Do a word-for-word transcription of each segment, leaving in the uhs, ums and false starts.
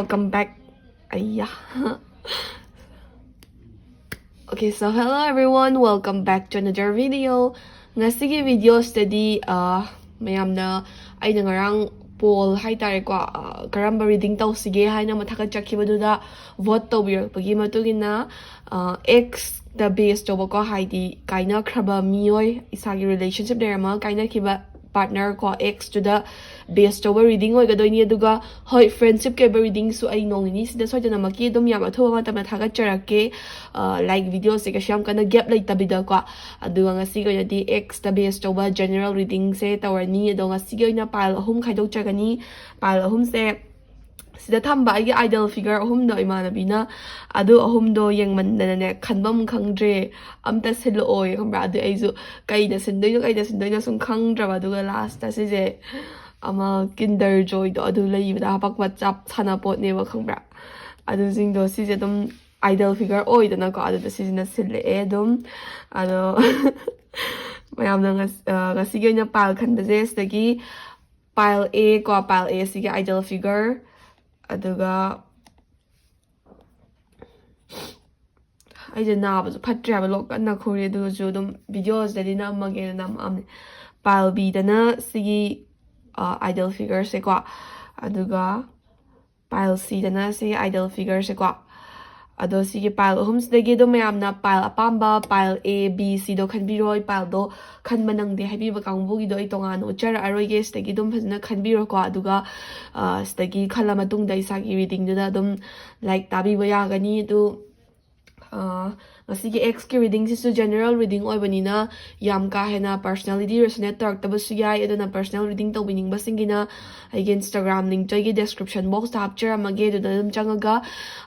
Welcome back. ꯑꯩꯌꯥ. Okay, so hello everyone, welcome back to another video. ꯉꯁꯤꯒꯤ video ꯁꯤꯗꯗꯤ ꯑ, ꯃꯌꯥꯝꯅ, ꯑꯩꯅ ꯉꯔꯥꯡ poll ꯍꯥꯏꯇꯥꯔꯦꯀꯣ, ꯑ, ꯀꯔꯝꯕ reading ꯇꯧꯁꯤꯒꯦ ꯍꯥꯏꯅ ꯑꯃ ꯊꯥꯒꯠꯆꯈꯤꯕꯗꯨꯗ vote ꯇꯧꯕꯤꯔꯛꯄꯒꯤ ꯃꯇꯨꯡ ꯏꯟꯅ, ꯑ, ex ꯇ base ꯇꯧꯕꯀꯣ, ꯍꯥꯏꯗꯤ ꯀꯥꯏꯅꯈ꯭ꯔꯕ ꯃꯤꯑꯣꯏ, ꯏꯁꯥꯒꯤ relationship ꯂꯩꯔꯝꯃꯒ ꯀꯥꯏꯅꯈꯤꯕ partner ꯀꯣ, ex ꯇꯨꯗ base ꯇꯧꯕ reading ꯑꯣꯏꯒꯗꯣꯏꯅꯤ꯫ ꯑꯗꯨꯒ ꯍꯣꯏ, friendship ꯀꯤ ꯑꯣꯏꯕ reading ꯁꯨ ꯑꯩ ꯅꯣꯡ ꯅꯤꯅꯤ ꯁꯤꯗ ꯁꯣꯏꯗꯅꯃꯛꯀꯤ ꯑꯗꯨꯝ ꯌꯥꯝ ꯑꯊꯨꯕ ꯃꯇꯝꯗ ꯊꯥꯒꯠꯆꯔꯛꯀꯦ꯫ ꯑ, like, video ꯁꯦ ꯀꯩꯁꯨ ꯌꯥꯝ ꯀꯟꯅ gap ꯂꯩꯇꯕꯤꯗꯀꯣ꯫ ꯑꯗꯨꯒ ꯉꯁꯤꯒꯤ ꯑꯣꯏꯅꯗꯤ ex ꯇ base ꯇꯧꯕ general reading ꯁꯦ ꯇꯧꯔꯅꯤ꯫ ꯑꯗꯣ ꯉꯁꯤꯒꯤ ꯑꯣꯏꯅ pile ꯑꯍꯨꯝ ꯈꯥꯏꯗꯣꯛꯆꯒꯅꯤ꯫ Pile ꯑꯍꯨꯝꯁꯦ ꯁꯤꯗ ꯊꯝꯕ ꯑꯩꯒꯤ idol figure ꯑꯍꯨꯝꯗꯣ, ꯏꯃꯥꯟꯅꯕꯤꯅ, ꯑꯗꯨ ꯑꯍꯨꯝꯗꯣ ꯌꯦꯡꯃꯟꯗꯅꯅꯦ ꯈꯟꯐꯝ ꯈꯪꯗ꯭ꯔꯦ, ꯑꯝꯇ ꯁꯤꯜꯂꯛꯑꯣꯌꯦ, ꯈꯪꯕ꯭ꯔꯥ? ꯑꯗꯨ ꯑꯩꯁꯨ ꯀꯩꯗ ꯁꯤꯟꯗꯣꯏꯅꯣ, ꯀꯩꯗ ꯁꯤꯟꯗꯣꯏꯅꯣ ꯁꯨꯝ ꯈꯪꯗ꯭ꯔꯕ꯫ ꯑꯗꯨꯒ last ꯇ ꯁꯤꯁꯦ ꯑꯃ Kinder Joy ꯗꯣ ꯑꯗꯨ ꯂꯩꯕꯗ ꯍꯥꯄꯛꯄ ꯆꯞ ꯁꯥꯟꯅ ꯄꯣꯠꯅꯦꯕ, ꯈꯪꯕ꯭ꯔꯥ? ꯑꯗꯨꯁꯤꯡꯗꯣ ꯁꯤꯁꯦ ꯑꯗꯨꯝ idol figure ꯑꯣꯏꯗꯅꯀꯣ, ꯑꯗꯨꯗ ꯁꯤꯁꯤꯅ ꯁꯤꯜꯂꯛꯑꯦ ꯑꯗꯨꯝ꯫ ꯑꯗꯣ ꯃꯌꯥꯝꯅ ꯉꯁ-, ꯑ, ꯉꯁꯤꯒꯤ ꯑꯣꯏꯅ pile ꯈꯟꯕꯁꯦ ꯁꯤꯗꯒꯤ pile A ꯀꯣ, pile A ꯁꯤꯒꯤ idol figure, ꯑꯗꯨꯒ ꯑꯩꯁꯦ ꯅꯥꯕꯁꯨ ꯐꯠꯇ꯭ꯔꯦ ꯍꯥꯏꯕ, ꯂꯣꯛ ꯀꯟꯅ ꯈꯨꯔꯤ, ꯑꯗꯨꯁꯨ ꯑꯗꯨꯝ video ꯁꯤꯗꯗꯤ ꯅꯝꯃꯒꯦꯅ ꯅꯝꯃꯛꯑꯕꯅꯦ꯫ Pile B ꯗꯅ ꯁꯤꯒꯤ, ꯑ, idol figure ꯁꯦꯀꯣ, ꯑꯗꯨꯒ pile C ꯗꯅ ꯁꯤꯒꯤ idol figure ꯁꯦꯀꯣ꯫ ꯑꯗꯣ ꯁꯤꯒꯤ pile ꯑꯍꯨꯝꯁꯤꯗꯒꯤ ꯑꯗꯨꯝ ꯃꯌꯥꯝꯅ pile ꯑꯄꯥꯝꯕ, pile A, B, C ꯗꯣ ꯈꯟꯕꯤꯔꯣ꯫ ꯑꯩ pile ꯗꯣ ꯈꯟꯕ ꯅꯪꯗꯦ ꯍꯥꯏꯕꯤꯕ ꯀꯥꯡꯕꯨꯒꯤꯗꯣ ꯑꯩ ꯇꯣꯉꯥꯟꯅ ꯎꯠꯆꯔꯛꯑꯔꯣꯏꯒꯦ꯫ ꯁꯤꯗꯒꯤ ꯑꯗꯨꯝ ꯐꯖꯅ ꯈꯟꯕꯤꯔꯣꯀꯣ꯫ ꯑꯗꯨꯒ, ꯑ, ꯁꯤꯗꯒꯤ ꯈꯜꯂ ꯃꯇꯨꯡꯗ ꯏꯁꯥꯒꯤ reading ꯗꯨꯗ ꯑꯗꯨꯝ, like, ꯇꯥꯕꯤꯕ ꯌꯥꯒꯅꯤ꯫ ꯑꯗꯨ, ꯑ, ꯉꯁꯤꯒꯤ ex ꯀꯤ reading ꯁꯤꯁꯨ general reading ꯑꯣꯏꯕꯅꯤꯅ ꯌꯥꯝ ꯀꯥ ꯍꯦꯟꯅ personality resonate ꯇꯧꯔꯛꯇꯕꯁꯨ ꯌꯥꯏ꯫ ꯑꯗꯨꯅ personal reading ꯇꯧꯕꯤꯅꯤꯡꯕꯁꯤꯡꯒꯤꯅ ꯑꯩꯒꯤ Instagram link ꯇꯣ ꯑꯩꯒꯤ description box ꯇ ꯍꯥꯞꯆꯔꯝꯃꯒꯦ꯫ ꯑꯗꯨꯗ ꯑꯗꯨꯝ ꯆꯪꯉꯒ,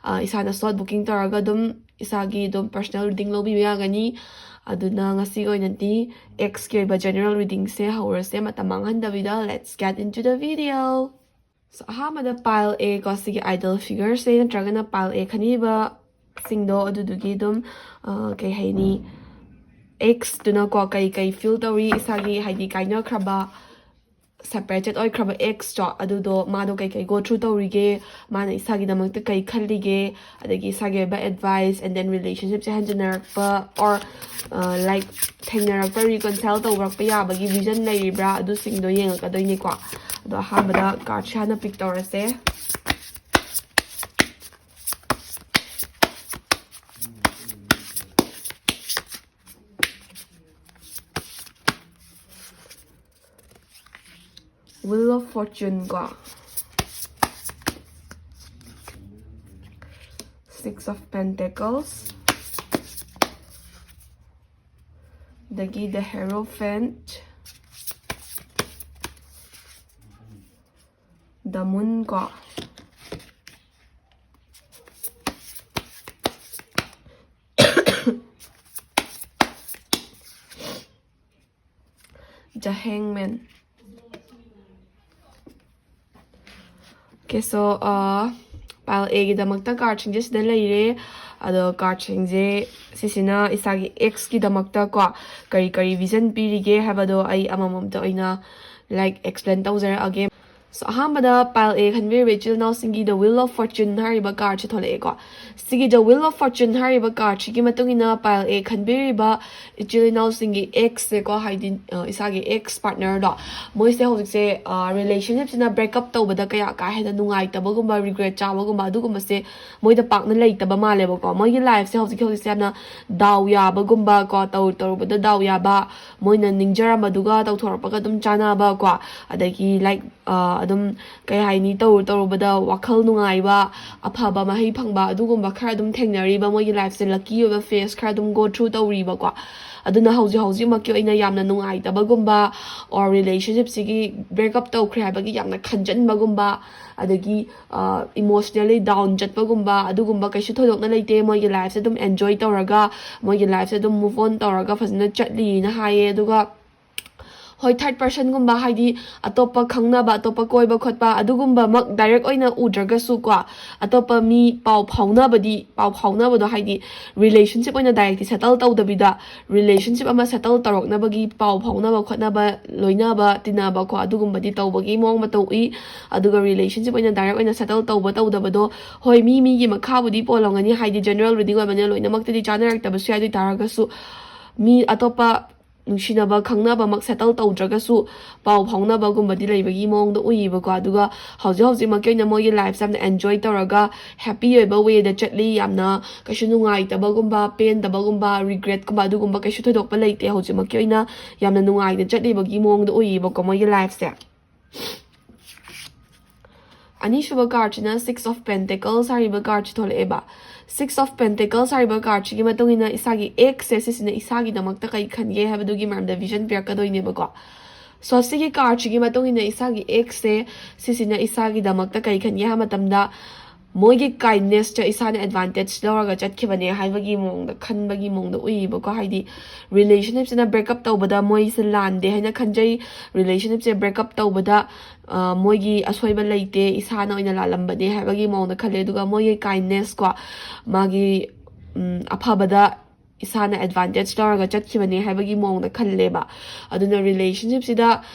ꯑ, ꯏꯁꯥꯅ slot booking ꯇꯧꯔꯒ ꯑꯗꯨꯝ ꯏꯁꯥꯒꯤ ꯑꯗꯨꯝ personal reading ꯂꯧꯕꯤꯕ ꯌꯥꯒꯅꯤ꯫ ꯑꯗꯨꯅ ꯉꯁꯤꯒꯤ ꯑꯣꯏꯅꯗꯤ ex ꯀꯤ ꯑꯣꯏꯕ general reading ꯁꯦ ꯍꯧꯔꯁꯦ꯫ ꯃꯇꯝ ꯃꯥꯡꯍꯟꯗꯕꯤꯗ, let's get into the video. So, ꯑꯍꯥꯟꯕꯗ pile A ꯀꯣ, ꯁꯤꯒꯤ idol figure ꯁꯦ ꯅꯠꯇ꯭ꯔꯒꯅ pile A ꯈꯟꯕꯤꯕꯁꯤꯡꯗꯣ, ꯑꯗꯨꯗꯨꯒꯤ ꯑꯗꯨꯝ, ꯑ, ꯀꯩ ꯍꯥꯏꯅꯤ, ex ꯇꯨꯅꯀꯣ ꯀꯩ ꯀꯩ feel ꯇꯧꯔꯤ, ꯏꯁꯥꯒꯤ, ꯍꯥꯏꯗꯤ, ꯀꯥꯏꯅꯈ꯭ꯔꯕ separated ꯑꯣꯏꯈ꯭ꯔꯕ exꯇꯣ, ꯑꯗꯨꯗꯣ ꯃꯥꯗꯣ ꯀꯩꯀꯩ go through ꯇꯧꯔꯤꯒꯦ, ꯃꯥꯅ ꯏꯁꯥꯒꯤꯗꯃꯛꯇ ꯀꯩ ꯈꯜꯂꯤꯒꯦ, ꯑꯗꯒꯤ ꯏꯁꯥꯒꯤ ꯑꯣꯏꯕ advice, and then relationshipꯁꯦ ꯍꯟꯖꯤꯟꯅꯔꯛꯄ or, uh, like, ꯊꯦꯡꯅꯔꯛꯄ, reconcile ꯇꯧꯔꯛꯄ ꯌꯥꯕꯒꯤ reason ꯂꯩꯔꯤꯕ꯭ꯔꯥ, ꯑꯗꯨꯁꯤꯡꯗꯣ ꯌꯦꯡꯉꯛꯀꯗꯣꯏꯅꯤꯀꯣ꯫ ꯑꯗꯣ ꯑꯍꯥꯟꯕꯗ cardꯁꯦ ꯍꯥꯟꯅ pick ꯇꯧꯔꯁꯦ꯫ Wheel of Fortune ꯀꯣ, Six of Pentacles, ꯑꯗꯒꯤ The Hierophant, The Moon ꯀꯣ, The Hangman. Okay, so, uh, pile Aꯒꯤꯗꯃꯛꯇ cardꯁꯤꯡꯁꯦ ꯁꯤꯗ ꯂꯩꯔꯦ꯫ ꯑꯗꯣ cardꯁꯤꯡꯁꯦ, ꯁꯤꯁꯤꯅ ꯏꯁꯥꯒꯤ exꯀꯤꯗꯃꯛꯇ ꯀꯣ, ꯀꯔꯤ ꯀꯔꯤ vision ꯄꯤꯔꯤꯒꯦ ꯍꯥꯏꯕꯗꯣ ꯑꯩ ꯑꯃꯃꯝꯇ ꯑꯣꯏꯅ, like, explain ꯇꯧꯖꯔꯛꯑꯒꯦ꯫ So, ꯑꯍꯥꯟꯕꯗ pile A ꯈꯟꯕꯤꯔꯤꯕ ꯏꯆꯤꯜ ꯏꯅꯥꯎꯁꯤꯡꯒꯤ The Wheel of Fortune ꯍꯥꯏꯔꯤꯕ cardꯁꯦ ꯊꯣꯛꯂꯛꯑꯦꯀꯣ꯫ ꯁꯤꯒꯤ The Wheel of Fortune ꯍꯥꯏꯔꯤꯕ cardꯁꯤꯒꯤ ꯃꯇꯨꯡ ꯏꯟꯅ pile A ꯈꯟꯕꯤꯔꯤꯕ ꯏꯆꯤꯜ ꯏꯅꯥꯎꯁꯤꯡꯒꯤ exꯁꯦꯀꯣ, ꯍꯥꯏꯗꯤ, ꯑ, ꯏꯁꯥꯒꯤ ex partnerꯗꯣ, ꯃꯣꯏꯁꯦ ꯍꯧꯖꯤꯛꯁꯦ, ꯑ, relationshipꯁꯤꯅ break up ꯇꯧꯕꯗ ꯀꯌꯥ ꯀꯥ ꯍꯦꯟꯅ ꯅꯨꯡꯉꯥꯏꯇꯕꯒꯨꯝꯕ, regret ꯆꯥꯕꯒꯨꯝꯕ, ꯑꯗꯨꯒꯨꯝꯕꯁꯦ ꯃꯣꯏꯗ ꯄꯥꯛꯅ ꯂꯩꯇꯕ ꯃꯥꯜꯂꯦꯕꯀꯣ꯫ ꯃꯣꯏꯒꯤ lifeꯁꯦ ꯍꯧꯖꯤꯛ ꯍꯧꯖꯤꯛꯁꯦ ꯌꯥꯝꯅ ꯗꯥꯎ ꯌꯥꯕꯒꯨꯝꯕ ꯀꯣ, ꯇꯧ-, ꯇꯧꯔꯨꯕꯗ ꯗꯥꯎ ꯌꯥꯕ, ꯃꯣꯏꯅ ꯅꯤꯡꯖꯔꯝꯕꯗꯨꯒ ꯇꯧꯊꯣꯔꯛꯄꯒ ꯑꯗꯨꯝ ꯆꯥꯟꯅꯕ ꯀꯣ, ꯑꯗꯒꯤ, like, ꯑ, ꯑꯗꯨꯝ, ꯀꯩ ꯍꯥꯏꯅꯤ, ꯇꯧꯔꯨ ꯇꯧꯔꯨꯕꯗ ꯋꯥꯈꯜ ꯅꯨꯡꯉꯥꯏꯕ, ꯑꯐꯕ ꯃꯍꯩ ꯐꯪꯕ, ꯑꯗꯨꯒꯨꯝꯕ ꯈꯔ ꯑꯗꯨꯝ ꯊꯦꯡꯅꯔꯤꯕ, ꯃꯣꯏꯒꯤ lifeꯁꯦ lucky ꯑꯣꯏꯕ phase ꯈꯔ ꯑꯗꯨꯝ go through ꯇꯧꯔꯤꯕꯀꯣ꯫ ꯑꯗꯨꯅ ꯍꯧꯖꯤꯛ ꯍꯧꯖꯤꯛꯃꯛꯀꯤ ꯑꯣꯏꯅ ꯌꯥꯝꯅ ꯅꯨꯡꯉꯥꯏꯇꯕꯒꯨꯝꯕ or relationshipꯁꯤꯒꯤ break up ꯇꯧꯈ꯭ꯔꯦ ꯍꯥꯏꯕꯒꯤ ꯌꯥꯝꯅ ꯈꯟꯖꯟꯕꯒꯨꯝꯕ, ꯑꯗꯒꯤ, ꯑ, emotionally down ꯆꯠꯄꯒꯨꯝꯕ, ꯑꯗꯨꯒꯨꯝꯕ ꯀꯩꯁꯨ ꯊꯣꯏꯗꯣꯛꯅ ꯂꯩꯇꯦ꯫ ꯃꯣꯏꯒꯤ lifeꯁꯦ ꯑꯗꯨꯝ enjoy ꯇꯧꯔꯒ, ꯃꯣꯏꯒꯤ lifeꯁꯦ ꯑꯗꯨꯝ move on ꯇꯧꯔꯒ ꯐꯖꯅ ꯆꯠꯂꯤꯅ ꯍꯥꯏꯌꯦ꯫ ꯑꯗꯨꯒ ꯍꯣꯏ, ꯊꯥꯔꯠ ꯄꯔꯁꯟꯒꯨꯝꯕ, ꯍꯥꯏꯗꯤ ꯑꯇꯣꯞꯄ ꯈꯪꯅꯕ, ꯑꯇꯣꯞꯄ ꯀꯣꯏꯕ ꯈꯣꯠꯄ ꯑꯗꯨꯒꯨꯝꯕꯃꯛ ꯗꯥꯏꯔꯦꯛ ꯑꯣꯏꯅ ꯎꯗ꯭ꯔꯒꯁꯨ ꯀꯣ, ꯑꯇꯣꯞꯄ ꯃꯤ ꯄꯥꯎ ꯐꯥꯎꯅꯕꯗꯤ, ꯄꯥꯎ ꯐꯥꯎꯅꯕꯗꯣ, ꯍꯥꯏꯗꯤ ꯔꯤꯂꯦꯁꯟꯁꯤꯞ ꯑꯣꯏꯅ ꯗꯥꯏꯔꯦꯛꯇꯤ ꯁꯦꯇꯜ ꯇꯧꯗꯕꯤꯗ, ꯔꯤꯂꯦꯁꯟꯁꯤꯞ ꯑꯃ ꯁꯦꯇꯜ ꯇꯧꯔꯛꯅꯕꯒꯤ ꯄꯥꯎ ꯐꯥꯎꯅꯕ ꯈꯣꯠꯅꯕ, ꯂꯣꯏꯅꯕ ꯇꯤꯟꯅꯕ ꯀꯣ, ꯑꯗꯨꯒꯨꯝꯕꯗꯤ ꯇꯧꯕꯒꯤ ꯃꯑꯣꯡ ꯃꯇꯧ ꯎꯏ꯫ ꯑꯗꯨꯒ ꯔꯤꯂꯦꯁꯟꯁꯤꯞ ꯑꯣꯏꯅ ꯗꯥꯏꯔꯦꯛ ꯑꯣꯏꯅ ꯁꯦꯇꯜ ꯇꯧꯕ ꯇꯧꯗꯕꯗꯣ, ꯍꯣꯏ, ꯃꯤ ꯃꯤꯒꯤ ꯃꯈꯥꯕꯨꯗꯤ ꯄꯣꯜꯂꯝꯒꯅꯤ, ꯍꯥꯏꯗꯤ ꯖꯦꯅꯔꯦꯜ ꯔꯤꯗꯤꯡ ꯑꯣꯏꯕꯅꯤꯅ ꯂꯣꯏꯅꯃꯛꯇꯗꯤ ꯆꯥꯅꯔꯛꯇꯕꯁꯨ ꯌꯥꯏ꯫ ꯑꯗꯨ ꯑꯣꯏ ꯇꯥꯔꯒꯁꯨ ꯃꯤ ꯑꯇꯣꯞꯄ ꯅꯨꯡꯁꯤꯅꯕ ꯈꯪꯅꯕꯃꯛ ꯁꯦꯇꯜ ꯇꯧꯗ꯭ꯔꯒꯁꯨ ꯄꯥꯎ ꯐꯥꯎꯅꯕꯒꯨꯝꯕꯗꯤ ꯂꯩꯕꯒꯤ ꯃꯑꯣꯡꯗ ꯎꯏꯌꯦꯕꯀꯣ꯫ ꯑꯗꯨꯒ ꯍꯧꯖꯤꯛ ꯍꯧꯖꯤꯛꯃꯛꯀꯤ ꯑꯣꯏꯅ ꯃꯣꯏꯒꯤ ꯂꯥꯏꯐꯁꯦ ꯌꯥꯝꯅ ꯑꯦꯟꯖꯣꯏ ꯇꯧꯔꯒ ꯍꯦꯞꯄꯤ ꯑꯣꯏꯕ ꯋꯦꯗ ꯆꯠꯂꯤ꯫ ꯌꯥꯝꯅ ꯀꯩꯁꯨ ꯅꯨꯡꯉꯥꯏꯇꯕꯒꯨꯝꯕ, ꯄꯦꯟꯗꯕꯒꯨꯝꯕ, ꯔꯤꯒ꯭ꯔꯦꯠꯀꯨꯝꯕ ꯑꯗꯨꯒꯨꯝꯕ ꯀꯩꯁꯨ ꯊꯣꯏꯗꯣꯛꯄ ꯂꯩꯇꯦ꯫ ꯍꯧꯖꯤꯛꯃꯛꯀꯤ ꯑꯣꯏꯅ ꯌꯥꯝꯅ ꯅꯨꯡꯉꯥꯏꯅ ꯆꯠꯂꯤꯕꯒꯤ ꯃꯑꯣꯡꯗ ꯎꯏꯌꯦꯕꯀꯣ ꯃꯣꯏꯒꯤ ꯂꯥꯏꯐꯁꯦ꯫ ꯑꯅꯤꯁꯨꯕ ꯀꯥꯔꯠꯁꯤꯅ Six of Pentacles ꯍꯥꯏꯔꯤꯕ ꯀꯥꯔꯠꯁꯤ ꯊꯣꯛꯂꯛꯑꯦꯕ꯫ Six of Pentacles ꯍꯥꯏꯔꯤꯕ ꯀꯥꯔꯠꯁꯤꯒꯤ ꯃꯇꯨꯡ ꯏꯟꯅ ꯏꯁꯥꯒꯤ ꯑꯦꯛꯁꯁꯦ ꯁꯤꯁꯤꯅ ꯏꯁꯥꯒꯤꯗꯃꯛꯇ ꯀꯩ ꯈꯟꯒꯦ ꯍꯥꯏꯕꯗꯨꯒꯤ ꯃꯔꯝꯗ ꯚꯤꯖꯟ ꯄꯤꯔꯛꯀꯗꯣꯏꯅꯦꯕꯀꯣ꯫ ꯁꯣ ꯁꯤꯒꯤ ꯀꯥꯔꯠꯁꯤꯒꯤ ꯃꯇꯨꯡ ꯏꯟꯅ ꯏꯁꯥꯒꯤ ꯑꯦꯛꯁꯁꯦ ꯁꯤꯁꯤꯅ ꯏꯁꯥꯒꯤꯗꯃꯛꯇ ꯀꯩ ꯈꯟꯒꯦ ꯍꯥꯏꯕ ꯃꯇꯝꯗ, ꯃꯣꯏꯒꯤ ꯀꯥꯏꯟꯅꯦꯁꯇ ꯏꯁꯥꯅ ꯑꯦꯗꯚꯥꯟꯇꯦꯖ ꯂꯧꯔꯒ ꯆꯠꯈꯤꯕꯅꯦ ꯍꯥꯏꯕꯒꯤ ꯃꯑꯣꯡꯗ ꯈꯟꯕꯒꯤ ꯃꯑꯣꯡꯗ ꯎꯏꯌꯦꯕꯀꯣ꯫ ꯍꯥꯏꯗꯤ ꯔꯤꯂꯦꯁꯟꯁꯤꯞꯁꯤꯅ ꯕ꯭ꯔꯦꯛꯑꯞ ꯇꯧꯕꯗ ꯃꯣꯏꯁꯦ ꯂꯥꯟꯗꯦ ꯍꯥꯏꯅ ꯈꯟꯖꯩ꯫ ꯔꯤꯂꯦꯁꯟꯁꯤꯞꯁꯦ ꯕ꯭ꯔꯦꯛꯑꯞ ꯇꯧꯕꯗ, ꯑ, ꯃꯣꯏꯒꯤ ꯑꯁꯣꯏꯕ ꯂꯩꯇꯦ, ꯏꯁꯥꯅ ꯑꯣꯏꯅ ꯂꯥꯜꯂꯝꯕꯅꯦ ꯍꯥꯏꯕꯒꯤ ꯃꯑꯣꯡꯗ ꯈꯜꯂꯦ꯫ ꯑꯗꯨꯒ ꯃꯣꯏꯒꯤ ꯀꯥꯏꯟꯅꯦꯁ ꯀꯣ, ꯃꯥꯒꯤ, ꯎꯝ, ꯑꯐꯕꯗ ꯏꯁꯥꯅ ꯑꯦꯗꯚꯥꯟꯇꯦꯖ ꯂꯧꯔꯒ ꯆꯠꯈꯤꯕꯅꯦ ꯍꯥꯏꯕꯒꯤ ꯃꯑꯣꯡꯗ ꯈꯜꯂꯦꯕ꯫ ꯑꯗꯨꯅ ꯔꯤꯂꯦꯁꯟꯁꯤꯞꯁꯤꯗ,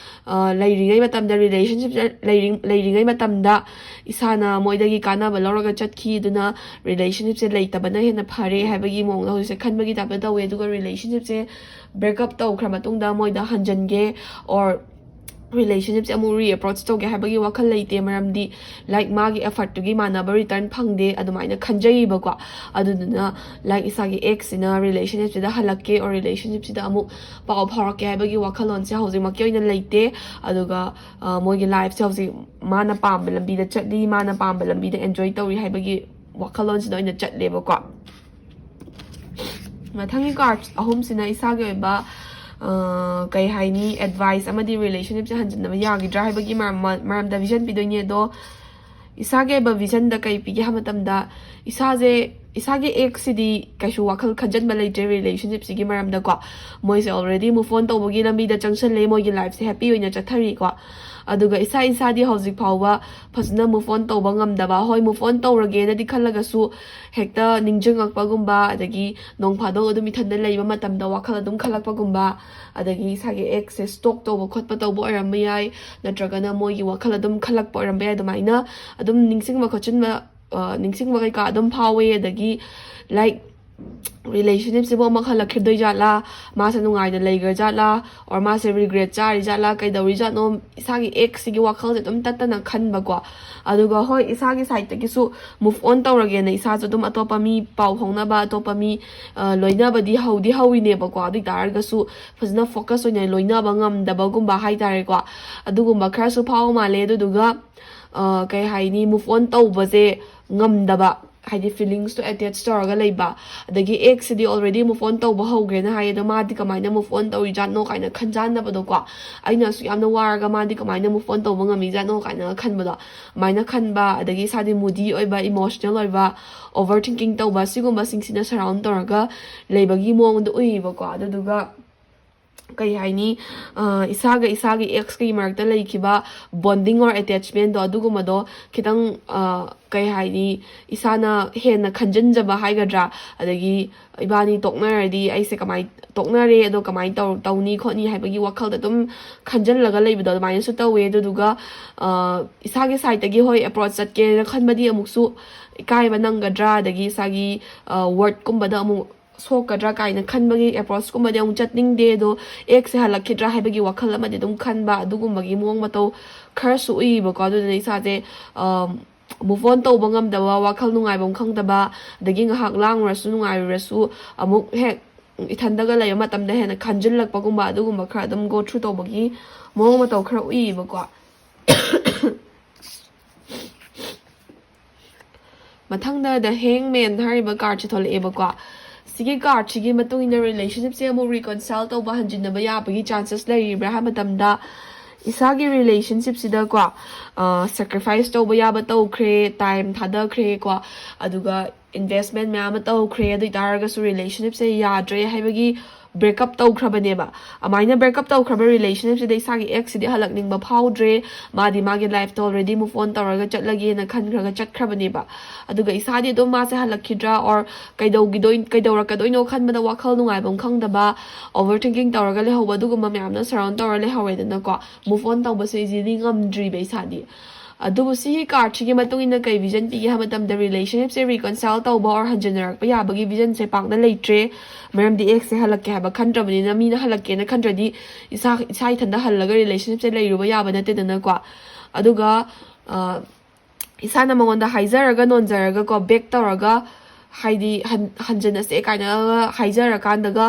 ꯑ, ꯂꯩꯔꯤꯉꯩ ꯃꯇꯝꯗ, ꯔꯤꯂꯦꯁꯟꯁꯤꯞꯁꯤꯗ ꯂꯩꯔꯤ-, ꯂꯩꯔꯤꯉꯩ ꯃꯇꯝꯗ ꯏꯁꯥꯅ ꯃꯣꯏꯗꯒꯤ ꯀꯥꯟꯅꯕ ꯂꯧꯔꯒ ꯆꯠꯈꯤ, ꯑꯗꯨꯅ ꯔꯤꯂꯦꯁꯟꯁꯤꯞꯁꯦ ꯂꯩꯇꯕꯅ ꯍꯦꯟꯅ ꯐꯔꯦ ꯍꯥꯏꯕꯒꯤ ꯃꯑꯣꯡꯗ ꯍꯧꯖꯤꯛꯁꯦ ꯈꯟꯕꯒꯤ ꯇꯥꯏꯞꯇ ꯇꯧꯋꯦ꯫ ꯑꯗꯨꯒ ꯔꯤꯂꯦꯁꯟꯁꯤꯞꯁꯦ ꯕ꯭ꯔꯦꯛꯑꯞ ꯇꯧꯈ꯭ꯔ ꯃꯇꯨꯡꯗ ꯃꯣꯏꯗ ꯍꯟꯖꯟꯒꯦ or ꯔꯤꯂꯦꯁꯟꯁꯤꯞꯁꯦ ꯑꯃꯨꯛ ꯔꯤꯑꯦꯄ꯭ꯔꯣꯆ ꯇꯧꯒꯦ ꯍꯥꯏꯕꯒꯤ ꯋꯥꯈꯜ ꯂꯩꯇꯦ꯫ ꯃꯔꯝꯗꯤ, ꯂꯥꯏꯛ, ꯃꯥꯒꯤ ꯑꯦꯐꯔꯠꯇꯨꯒꯤ ꯃꯥꯟꯅꯕ ꯔꯤꯇꯔꯟ ꯐꯪꯗꯦ ꯑꯗꯨꯃꯥꯏꯅ ꯈꯟꯖꯩꯌꯦꯕꯀꯣ꯫ ꯑꯗꯨꯗꯨꯅ, ꯂꯥꯏꯛ, ꯏꯁꯥꯒꯤ ꯑꯦꯛꯁꯁꯤꯅ ꯔꯤꯂꯦꯁꯟꯁꯤꯞꯁꯤꯗ ꯍꯜꯂꯛꯀꯦ or ꯔꯤꯂꯦꯁꯟꯁꯤꯞꯁꯤꯗ ꯑꯃꯨꯛ ꯄꯥꯎ ꯐꯥꯎꯔꯛꯀꯦ ꯍꯥꯏꯕꯒꯤ ꯋꯥꯈꯜꯂꯣꯟꯁꯦ ꯍꯧꯖꯤꯛꯃꯛꯀꯤ ꯑꯣꯏꯅ ꯂꯩꯇꯦ꯫ ꯑꯗꯨꯒ, ꯑ, ꯃꯣꯏꯒꯤ ꯂꯥꯏꯐꯁꯦ ꯍꯧꯖꯤꯛ ꯃꯥꯅ ꯄꯥꯝꯕ ꯂꯝꯕꯤꯗ ꯆꯠꯂꯤ, ꯃꯥꯅ ꯄꯥꯝꯕ ꯂꯝꯕꯤꯗ ꯑꯦꯟꯖꯣꯏ ꯇꯧꯔꯤ ꯍꯥꯏꯕꯒꯤ ꯋꯥꯈꯜꯂꯣꯟꯁꯤꯗ ꯑꯣꯏꯅ ꯆꯠꯂꯦꯕꯀꯣ꯫ ꯃꯊꯪꯒꯤ ꯀꯥꯔꯠ ꯑꯍꯨꯝꯁꯤꯅ ꯏꯁꯥꯒꯤ ꯑꯣꯏꯕ, ꯑ, ꯀꯩ ꯍꯥꯏꯅꯤ, ꯑꯦꯗꯚꯥꯏꯁ ꯑꯃꯗꯤ ꯔꯤꯂꯦꯁꯟꯁꯤꯞꯁꯦ ꯍꯟꯖꯤꯟꯅꯕ ꯌꯥꯈꯤꯗ꯭ꯔꯥ ꯍꯥꯏꯕꯒꯤ ꯃꯔꯝ-, ꯃꯔꯝꯗ ꯚꯤꯖꯟ ꯄꯤꯗꯣꯏꯅꯦ꯫ ꯑꯗꯣ ꯏꯁꯥꯒꯤ ꯑꯣꯏꯕ ꯚꯤꯖꯟꯗ ꯀꯩ ꯄꯤꯒꯦ ꯍꯥꯏꯕ ꯃꯇꯝꯗ, ꯏꯁꯥꯁꯦ ꯏꯁꯥꯒꯤ ꯑꯦꯛꯁꯁꯤꯗꯤ ꯀꯩꯁꯨ ꯋꯥꯈꯜ ꯈꯟꯖꯟꯕ ꯂꯩꯇ꯭ꯔꯦ ꯔꯤꯂꯦꯁꯟꯁꯤꯞꯁꯤꯒꯤ ꯃꯔꯝꯗꯀꯣ꯫ ꯃꯣꯏꯁꯦ already move on ꯇꯧꯕꯒꯤ ꯂꯝꯕꯤꯗ ꯆꯪꯁꯜꯂꯦ, ꯃꯣꯏꯒꯤ ꯂꯥꯏꯐꯁꯦ ꯍꯦꯄꯤ ꯑꯣꯏꯅ ꯆꯠꯊꯔꯤꯀꯣ꯫ ꯑꯗꯨꯒ ꯏꯁꯥ ꯏꯁꯥꯗꯤ ꯍꯧꯖꯤꯛ ꯐꯥꯎꯕ ꯐꯖꯅ move on ꯇꯧꯕ ꯉꯝꯗꯕ, ꯍꯣꯏ, move on ꯇꯧꯔꯒꯦꯅꯗꯤ ꯈꯜꯂꯒꯁꯨ ꯍꯦꯛꯇ ꯅꯤꯡꯁꯤꯡꯉꯛꯄꯒꯨꯝꯕ, ꯑꯗꯒꯤ ꯅꯣꯡ ꯐꯥꯗꯣꯛ ꯑꯗꯨꯝ ꯏꯊꯟꯗ ꯂꯩꯕ ꯃꯇꯝꯗ ꯋꯥꯈꯜ ꯑꯗꯨꯝ ꯈꯜꯂꯛꯄꯒꯨꯝꯕ, ꯑꯗꯒꯤ ꯏꯁꯥꯒꯤ ꯑꯦꯛꯁꯁꯦ ꯁ꯭ꯇꯣꯛ ꯇꯧꯕ ꯈꯣꯠꯄ ꯇꯧꯕ ꯑꯣꯏꯔꯝꯕ ꯌꯥꯏ, ꯅꯠꯇ꯭ꯔꯒꯅ ꯃꯣꯏꯒꯤ ꯋꯥꯈꯜ ꯑꯗꯨꯝ ꯈꯜꯂꯛꯄ ꯑꯣꯏꯔꯝꯕ ꯌꯥꯏ꯫ ꯑꯗꯨꯃꯥꯏꯅ ꯑꯗꯨꯝ ꯅꯤꯡꯁꯤꯡꯕ ꯈꯣꯠꯆꯤꯟꯕ, ꯑ, ꯅꯤꯡꯁꯤꯡꯕ ꯀꯩꯀꯥ ꯑꯗꯨꯝ ꯐꯥꯎꯋꯦ꯫ ꯑꯗꯒꯤ, like, ꯔꯤꯂꯦꯁꯟꯁꯤꯞꯁꯤꯕꯨ ꯑꯃꯨꯛ ꯍꯜꯂꯛꯈꯤꯗꯣꯏ ꯖꯥꯠꯂꯥ, ꯃꯥꯁꯦ ꯅꯨꯡꯉꯥꯏꯅ ꯂꯩꯈ꯭ꯔ ꯖꯥꯠꯂꯥ, or ꯃꯥꯁꯦ ꯔꯤꯒ꯭ꯔꯦꯠ ꯆꯥꯔꯤ ꯖꯥꯠꯂꯥ, ꯀꯩꯗꯧꯔꯤ ꯖꯥꯠꯅꯣ, ꯏꯁꯥꯒꯤ ꯑꯦꯛꯁꯁꯤꯒꯤ ꯋꯥꯈꯜꯁꯦ ꯑꯗꯨꯝ ꯇꯠꯇꯅ ꯈꯟꯕꯀꯣ꯫ ꯑꯗꯨꯒ ꯍꯣꯏ, ꯏꯁꯥꯒꯤ ꯁꯥꯏꯠꯇꯒꯤꯁꯨ move on ꯇꯧꯔꯒꯦꯅ ꯏꯁꯥꯁꯨ ꯑꯗꯨꯝ ꯑꯇꯣꯞꯄ ꯃꯤ ꯄꯥꯎ ꯐꯥꯎꯅꯕ, ꯑꯇꯣꯞꯄ ꯃꯤ, ꯑ, ꯂꯣꯏꯅꯕꯗꯤ ꯍꯧꯗꯤ ꯍꯧꯔꯤꯅꯦꯕꯀꯣ꯫ ꯑꯗꯨ ꯑꯣꯏ ꯇꯥꯔꯒꯁꯨ ꯐꯖꯅ ꯐꯣꯀꯁ ꯑꯣꯏꯅ ꯂꯣꯏꯅꯕ ꯉꯝꯗꯕꯒꯨꯝꯕ ꯍꯥꯏꯇꯥꯔꯦꯀꯣ, ꯑꯗꯨꯒꯨꯝꯕ ꯈꯔꯁꯨ ꯐꯥꯎꯕ ꯃꯥꯜꯂꯦ꯫ ꯑꯗꯨꯗꯨꯒ, ꯑ, ꯀꯩ ꯍꯥꯏꯅꯤ, move on ꯇꯧꯕꯁꯦ ꯉꯝꯗꯕ, ꯍꯥꯏꯗꯤ feelings ꯇꯣ attach ꯇꯧꯔꯒ ꯂꯩꯕ꯫ ꯑꯗꯒꯤ ꯑꯦꯛꯁꯁꯤꯗꯤ already move on ꯇꯧꯕ ꯍꯧꯈ꯭ꯔꯦꯅ ꯍꯥꯏꯌꯦ, ꯑꯗꯣ ꯃꯥꯗꯤ ꯀꯃꯥꯏꯅ move on ꯇꯧꯔꯤꯖꯥꯠꯅꯣ ꯀꯥꯏꯅ ꯈꯟꯖꯥꯟꯅꯕꯗꯣꯀꯣ꯫ ꯑꯩꯅ ꯑꯁꯨꯛ ꯌꯥꯝꯅ ꯋꯥꯔꯒ ꯃꯥꯗꯤ ꯀꯃꯥꯏꯅ move on ꯇꯧꯕ ꯉꯝꯃꯤꯖꯥꯠꯅꯣ ꯀꯥꯏꯅ ꯈꯟꯕꯗꯣ, ꯑꯗꯨꯃꯥꯏꯅ ꯈꯟꯕ, ꯑꯗꯒꯤ ꯏꯁꯥꯗꯤ moody ꯑꯣꯏꯕ, emotional ꯑꯣꯏꯕ, over thinking ꯇꯧꯕ, ꯁꯤꯒꯨꯝꯕꯁꯤꯡꯁꯤꯅ surround ꯇꯧꯔꯒ ꯂꯩꯕꯒꯤ ꯃꯑꯣꯡꯗ ꯎꯏꯌꯦꯕꯀꯣ꯫ ꯑꯗꯨꯗꯨꯒ ꯀꯩ ꯍꯥꯏꯅꯤ, ꯑ, ꯏꯁꯥꯒ ꯏꯁꯥꯒꯤ ꯑꯦꯛꯁꯀꯒꯤ ꯃꯔꯛꯇ ꯂꯩꯈꯤꯕ bonding or attachment ꯗꯣ, ꯑꯗꯨꯒꯨꯝꯕꯗꯣ ꯈꯤꯇꯪ, ꯑ, ꯀꯩ ꯍꯥꯏꯅꯤ, ꯏꯁꯥꯅ ꯍꯦꯟꯅ ꯈꯟꯖꯤꯟꯖꯕ ꯍꯥꯏꯒꯗ꯭ꯔꯥ, ꯑꯗꯒꯤ ꯏꯕꯥꯅꯤ ꯇꯣꯛꯅꯔꯗꯤ ꯑꯩꯁꯦ ꯀꯃꯥꯏ, ꯇꯣꯛꯅꯔꯦ ꯑꯗꯣ ꯀꯃꯥꯏꯅ ꯇꯧ-, ꯇꯧꯅꯤ ꯈꯣꯠꯅꯤ ꯍꯥꯏꯕꯒꯤ ꯋꯥꯈꯜꯗ ꯑꯗꯨꯝ ꯈꯟꯖꯤꯜꯂꯒ ꯂꯩꯕꯗꯣ ꯑꯗꯨꯃꯥꯏꯅꯁꯨ ꯇꯧꯋꯦ꯫ ꯑꯗꯨꯗꯨꯒ, ꯑ, ꯏꯁꯥꯒꯤ ꯁꯥꯏꯠꯇꯒꯤ ꯍꯣꯏ approach ꯆꯠꯀꯦꯅ ꯈꯟꯕꯗꯤ ꯑꯃꯨꯛꯁꯨ ꯏꯀꯥꯏꯕ ꯅꯪꯒꯗ꯭ꯔꯥ, ꯑꯗꯒꯤ ꯏꯁꯥꯒꯤ, ꯑ, word ꯀꯨꯝꯕꯗ ꯑꯃꯨꯛ ꯁꯣꯛꯀꯗ꯭ꯔꯥ ꯀꯥꯏꯅ ꯈꯟꯕꯒꯤ approach ꯀꯨꯝꯕꯗꯤ ꯑꯃꯨꯛ ꯆꯠꯅꯤꯡꯗꯦ꯫ ꯑꯗꯣ ꯑꯦꯛꯁꯁꯦ ꯍꯜꯂꯛꯈꯤꯗ꯭ꯔꯥ ꯍꯥꯏꯕꯒꯤ ꯋꯥꯈꯜ ꯑꯃꯗꯤ ꯑꯗꯨꯝ ꯈꯟꯕ, ꯑꯗꯨꯒꯨꯝꯕꯒꯤ ꯃꯑꯣꯡ ꯃꯇꯧ ꯈꯔꯁꯨ ꯎꯏꯌꯦꯕꯀꯣ꯫ ꯑꯗꯨꯗꯨꯅ ꯏꯁꯥꯁꯦ, ꯑ, move on ꯇꯧꯕ ꯉꯝꯗꯕ, ꯋꯥꯈꯜ ꯅꯨꯡꯉꯥꯏꯕꯝ ꯈꯪꯗꯕ, ꯑꯗꯒꯤ ꯉꯥꯏꯍꯥꯛ ꯂꯥꯡꯉꯨꯔꯁꯨ ꯅꯨꯡꯉꯥꯏꯔꯨꯔꯁꯨ ꯑꯃꯨꯛ ꯍꯦꯛ ꯏꯊꯟꯗꯒ ꯂꯩꯕ ꯃꯇꯝꯗ ꯍꯦꯟꯅ ꯈꯟꯖꯤꯜꯂꯛꯄꯒꯨꯝꯕ, ꯑꯗꯨꯒꯨꯝꯕ ꯈꯔ ꯑꯗꯨꯝ go through ꯇꯧꯕꯒꯤ ꯃꯑꯣꯡ ꯃꯇꯧ ꯈꯔ ꯎꯏꯌꯦꯕꯀꯣ꯫ ꯃꯊꯪꯗ The Hangman ꯍꯥꯏꯔꯤꯕ card ꯁꯦ ꯊꯣꯛꯂꯛꯑꯦꯕꯀꯣ꯫ ꯁꯤꯒꯤ card ꯁꯤꯒꯤ ꯃꯇꯨꯡ ꯏꯟꯅ relationship ꯁꯦ ꯑꯃꯨꯛ reconcile ꯇꯧꯕ, ꯍꯟꯖꯤꯟꯅꯕ ꯌꯥꯕꯒꯤ chances ꯂꯩꯔꯤꯕ꯭ꯔꯥ ꯍꯥꯏꯕ ꯃꯇꯝꯗ, ꯏꯁꯥꯒꯤ ꯔꯤꯂꯦꯁꯟꯁꯤꯞꯁꯤꯗꯀꯣ ꯁꯦꯀ꯭ꯔꯤꯐꯥꯏꯁ ꯇꯧꯕ ꯌꯥꯕ ꯇꯧꯈ꯭ꯔꯦ, ꯇꯥꯏꯝ ꯊꯥꯗꯈ꯭ꯔꯦꯀꯣ, ꯑꯗꯨꯒ ꯏꯟꯚꯦꯁꯃꯦꯟ ꯃꯌꯥꯝ ꯑꯃ ꯇꯧꯈ꯭ꯔꯦ꯫ ꯑꯗꯨ ꯑꯣꯏꯇꯥꯔꯒꯁꯨ ꯔꯤꯂꯦꯁꯟꯁꯤꯞꯁꯦ ꯌꯥꯗ꯭ꯔꯦ ꯍꯥꯏꯕꯒꯤ ꯕ꯭ꯔꯦꯛꯑꯞ ꯇꯧꯈ꯭ꯔꯕꯅꯦꯕ꯫ ꯑꯗꯨꯃꯥꯏꯅ ꯕ꯭ꯔꯦꯛꯑꯞ ꯇꯧꯈ꯭ꯔꯕ ꯔꯤꯂꯦꯁꯟꯁꯤꯞꯁꯤꯗ ꯏꯁꯥꯒꯤ ꯑꯦꯛꯁꯁꯤꯗꯤ ꯍꯜꯂꯛꯅꯤꯡꯕ ꯐꯥꯎꯗ꯭ꯔꯦ꯫ ꯃꯥꯗꯤ ꯃꯥꯒꯤ ꯂꯥꯏꯐꯇ ꯑꯣꯜꯔꯦꯗꯤ ꯃꯨꯚ ꯑꯣꯟ ꯇꯧꯔꯒ ꯆꯠꯂꯒꯦꯅ ꯈꯟꯈ꯭ꯔꯒ ꯆꯠꯈ꯭ꯔꯕꯅꯦꯕ꯫ ꯑꯗꯨꯒ ꯏꯁꯥꯗꯤ ꯑꯗꯨꯝ ꯃꯥꯁꯦ ꯍꯜꯂꯛꯈꯤꯗ꯭ꯔꯥ, ꯑꯣꯔ ꯀꯩꯗꯧꯈꯤꯗꯣꯏ ꯀꯩꯗꯧꯔꯛꯀꯗꯣꯏꯅꯣ ꯈꯟꯕꯗ ꯋꯥꯈꯜ ꯅꯨꯡꯉꯥꯏꯐꯝ ꯈꯪꯗꯕ, ꯑꯣꯚꯔ ꯊꯤꯡꯀꯤꯡ ꯇꯧꯔꯒ ꯂꯩꯍꯧꯕ, ꯑꯗꯨꯒꯨꯝꯕ ꯃꯌꯥꯝꯅ ꯁꯔꯥꯎꯟ ꯇꯧꯔ ꯂꯩꯍꯧꯔꯦꯗꯅꯀꯣ꯫ ꯃꯨꯚ ꯑꯣꯟ ꯇꯧꯕꯁꯦ ꯏꯖꯤꯂꯤ ꯉꯝꯗ꯭ꯔꯤꯕ ꯏꯁꯥꯗꯤ꯫ ꯑꯗꯨꯕꯨ ꯁꯤꯒꯤ ꯀꯥꯔꯠꯁꯤꯒꯤ ꯃꯇꯨꯡ ꯏꯟꯅ ꯀꯩ ꯚꯤꯖꯟ ꯄꯤꯒꯦ ꯍꯥꯏꯕ ꯃꯇꯝꯗ, ꯔꯤꯂꯦꯁꯟꯁꯤꯞꯁꯦ ꯔꯤꯀꯟꯁꯥꯏꯜ ꯇꯧꯕ ꯑꯣꯔ ꯍꯟꯖꯤꯟꯅꯔꯛꯄ ꯌꯥꯕꯒꯤ ꯚꯤꯖꯟꯁꯦ ꯄꯥꯛꯅ ꯂꯩꯇ꯭ꯔꯦ꯫ ꯃꯔꯝꯗꯤ ꯑꯦꯛꯁꯁꯦ ꯍꯜꯂꯛꯀꯦ ꯍꯥꯏꯕ ꯈꯟꯗ꯭ꯔꯕꯅꯤꯅ, ꯃꯤꯅ ꯍꯜꯂꯛꯀꯦꯅ ꯈꯟꯗ꯭ꯔꯗꯤ ꯏꯁꯥ ꯏꯁꯥ ꯏꯊꯟꯗ ꯍꯜꯂꯒ ꯔꯤꯂꯦꯁꯟꯁꯤꯞꯁꯦ ꯂꯩꯔꯨꯕ ꯌꯥꯕ ꯅꯠꯇꯦꯗꯅꯀꯣ꯫ ꯑꯗꯨꯒ ꯑ, ꯏꯁꯥꯅ ꯃꯉꯣꯟꯗ ꯍꯥꯏꯖꯔꯒ ꯅꯣꯟꯖꯔꯒꯀꯣ, ꯕꯦꯛ ꯇꯧꯔꯒ, ꯍꯥꯏꯗꯤ ꯍꯟ- ꯍꯟꯖꯤꯟꯅꯁꯦ ꯀꯥꯏꯅꯒ ꯍꯥꯏꯖꯔꯀꯥꯟꯗꯒ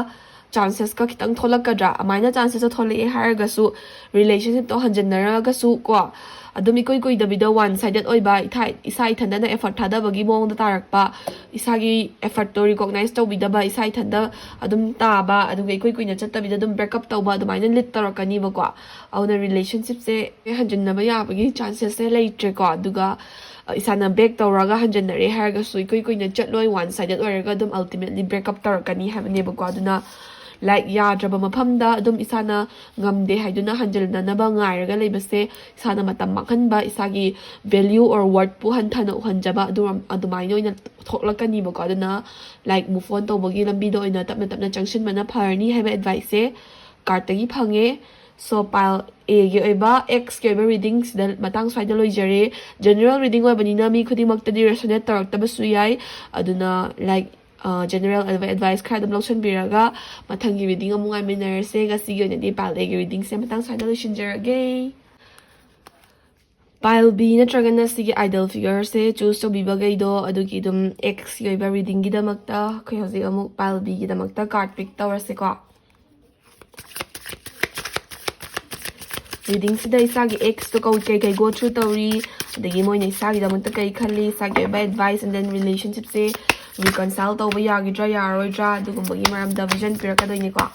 ꯆꯥꯟꯁꯦꯁꯀ ꯈꯤꯇꯪ ꯊꯣꯛꯂꯛꯀꯗ꯭ꯔꯥ? ꯑꯗꯨꯃꯥꯏꯅ ꯆꯥꯟꯁꯦꯁꯇꯣ ꯊꯣꯛꯂꯛꯑꯦ ꯍꯥꯏꯔꯒꯁꯨ, ꯔꯤꯂꯦꯁꯟꯁꯤꯞꯇꯣ ꯍꯟꯖꯤꯟꯅꯔꯒꯁꯨ ꯀꯣ, ꯑꯗꯨꯝ ꯏꯀꯨꯏ ꯀꯨꯏꯗꯕꯤꯗ ꯋꯥꯟ ꯁꯥꯏꯗꯦꯠ ꯑꯣꯏꯕ, ꯏꯊꯥ- ꯏꯁꯥ ꯏꯊꯟꯗꯅ ꯑꯦꯐꯔꯠ ꯊꯥꯗꯕꯒꯤ ꯃꯑꯣꯡꯗ ꯇꯥꯔꯛꯄ, ꯏꯁꯥꯒꯤ ꯑꯦꯐꯔꯠꯇꯣ ꯔꯤꯀꯣꯛꯅꯥꯏꯁ ꯇꯧꯕꯤꯗꯕ, ꯏꯁꯥ ꯏꯊꯟꯗ ꯑꯗꯨꯝ ꯇꯥꯕ, ꯑꯗꯨꯒ ꯏꯀꯨꯏ ꯀꯨꯏꯅ ꯆꯠꯇꯕꯤꯗ ꯑꯗꯨꯝ ꯕ꯭ꯔꯦꯛꯑꯞ ꯇꯧꯕ, ꯑꯗꯨꯃꯥꯏꯅ ꯂꯤꯗ ꯇꯧꯔꯛꯀꯅꯤꯕꯀꯣ꯫ ꯑꯗꯨꯅ ꯔꯤꯂꯦꯁꯟꯁꯤꯞꯁꯦ ꯍꯟꯖꯤꯟꯅꯕ ꯌꯥꯕꯒꯤ ꯆꯥꯟꯁꯦꯁꯁꯦ ꯂꯩꯇ꯭ꯔꯦꯀꯣ꯫ ꯑꯗꯨꯒ ꯏꯁꯥꯅ ꯕꯦꯛ ꯇꯧꯔꯒ ꯍꯟꯖꯤꯟꯅꯔꯦ ꯍꯥꯏꯔꯒꯁꯨ ꯏꯀꯨꯏ ꯀꯨꯏꯅ ꯆꯠꯂꯣꯏ, ꯋꯥꯟ ꯁꯥꯏꯗꯦꯠ ꯑꯣꯏꯔꯒ ꯑꯗꯨꯝ ꯑꯜꯇꯤꯃꯦꯠꯂꯤ ꯕ꯭ꯔꯦꯛꯑꯞ ꯇꯧꯔꯛꯀꯅꯤ ꯍꯥꯏꯕꯅꯦꯕꯀꯣ꯫ ꯑꯗꯨꯅ, ꯂꯥꯏꯛ, ꯌꯥꯗ꯭ꯔꯕ ꯃꯐꯝꯗ ꯑꯗꯨꯝ ꯏꯁꯥꯅ ꯉꯝꯗꯦ ꯍꯥꯏꯗꯨꯅ ꯍꯟꯖꯤꯟꯅꯅꯕ ꯉꯥꯏꯔꯒ ꯂꯩꯕꯁꯦ ꯏꯁꯥꯅ ꯃꯇꯝ ꯃꯥꯡꯍꯟꯕ, ꯏꯁꯥꯒꯤ ꯚꯦꯂ꯭ꯌꯨ ꯑꯣꯔ ꯋꯔꯠꯄꯨ ꯍꯟꯊꯅ ꯎꯍꯟꯖꯕ, ꯑꯗꯨ ꯑꯗꯨꯃꯥꯏꯅ ꯑꯣꯏꯅ ꯊꯣꯛꯂꯛꯀꯅꯤꯕꯀꯣ꯫ ꯑꯗꯨꯅ, ꯂꯥꯏꯛ, ꯃꯨꯚ ꯑꯣꯟ ꯇꯧꯕꯒꯤ ꯂꯝꯕꯤꯗ ꯑꯣꯏꯅ ꯇꯞꯅ ꯇꯞꯅ ꯆꯪꯁꯤꯟꯕꯅ ꯐꯔꯅꯤ ꯍꯥꯏꯕ ꯑꯦꯗꯚꯥꯏꯁꯁꯦ ꯀꯥꯔꯠꯇꯒꯤ ꯐꯪꯉꯦ꯫ ꯁꯣ, ꯄꯥꯏꯜ ꯑꯦꯒꯤ ꯑꯣꯏꯕ ꯑꯦꯛꯁꯀꯤ ꯑꯣꯏꯕ ꯔꯤꯗꯤꯡꯁꯤꯗ ꯃꯇꯥꯡ ꯁ꯭ꯋꯥꯏꯗ ꯂꯣꯏꯖꯔꯦ꯫ ꯖꯦꯅꯔꯦꯜ ꯔꯤꯗꯤꯡ ꯑꯣꯏꯕꯅꯤꯅ ꯃꯤ ꯈꯨꯗꯤꯡꯃꯛꯇꯗꯤ ꯔꯦꯁꯣꯅꯦꯠ ꯇꯧꯔꯛꯇꯕꯁꯨ ꯌꯥꯏ꯫ ꯑꯗꯨꯅ, ꯂꯥꯏꯛ, ꯖꯦꯅꯔꯦꯜ ꯑꯦꯗꯚꯥꯏꯁ ꯈꯔ ꯑꯗꯨꯝ ꯂꯧꯁꯤꯟꯕꯤꯔꯒ ꯃꯊꯪꯒꯤ ꯔꯤꯗꯤꯡ ꯑꯃꯨꯛ ꯉꯥꯏꯃꯤꯟꯅꯔꯁꯦ꯫ ꯉꯁꯤꯒꯤ ꯑꯣꯏꯅꯗꯤ ꯄꯥꯏꯜ ꯑꯦꯒꯤ ꯔꯤꯗꯤꯡꯁꯦ ꯃꯇꯥꯡ ꯁ꯭ꯋꯥꯏꯗ ꯂꯣꯏꯁꯤꯟꯖꯔꯒꯦ꯫ ꯄꯥꯏꯜ ꯕꯤ ꯅꯠꯇ꯭ꯔꯒꯅ ꯁꯤꯒꯤ ꯑꯥꯏꯗꯜ ꯐꯤꯒꯔꯁꯦ ꯆꯨꯁ ꯇꯧꯕꯤꯕꯈꯩꯗꯣ, ꯑꯗꯨꯒꯤ ꯑꯗꯨꯝ ꯑꯦꯛꯁꯀꯤ ꯑꯣꯏꯕ ꯔꯤꯗꯤꯡꯒꯤꯗꯃꯛꯇ ꯑꯩꯈꯣꯏ ꯍꯧꯖꯤꯛ ꯑꯃꯨꯛ ꯄꯥꯏꯜ ꯕꯤꯒꯤꯗꯃꯛꯇ ꯀꯥꯔꯠ ꯄꯤꯛ ꯇꯧꯔꯁꯦꯀꯣ꯫ ꯔꯤꯗꯤꯡꯁꯤꯗ ꯏꯁꯥꯒꯤ ꯑꯦꯛꯁꯇꯣ ꯀꯧ- ꯀꯩ ꯀꯩ ꯒꯣ ꯊ꯭ꯔꯨ ꯇꯧꯔꯤ, ꯑꯗꯒꯤ ꯃꯣꯏꯅ ꯏꯁꯥꯒꯤꯗꯃꯛꯇ ꯀꯩ ꯈꯜꯂꯤ, ꯏꯁꯥꯒꯤ ꯑꯣꯏꯕ ꯑꯦꯗꯚꯥꯏꯁ, and then ꯔꯤꯂꯦꯁꯟꯁꯤꯞꯁꯦ ꯔꯤꯀꯟꯁꯥꯏꯜ ꯇꯧꯕ ꯌꯥꯒꯗ꯭ꯔꯥ ꯌꯥꯔꯣꯏꯗ꯭ꯔꯥ, ꯑꯗꯨꯒꯨꯝꯕꯒꯤ ꯃꯔꯝꯗ ꯚꯤꯖꯟ ꯄꯤꯔꯛꯀꯗꯣꯏꯅꯤꯀꯣ꯫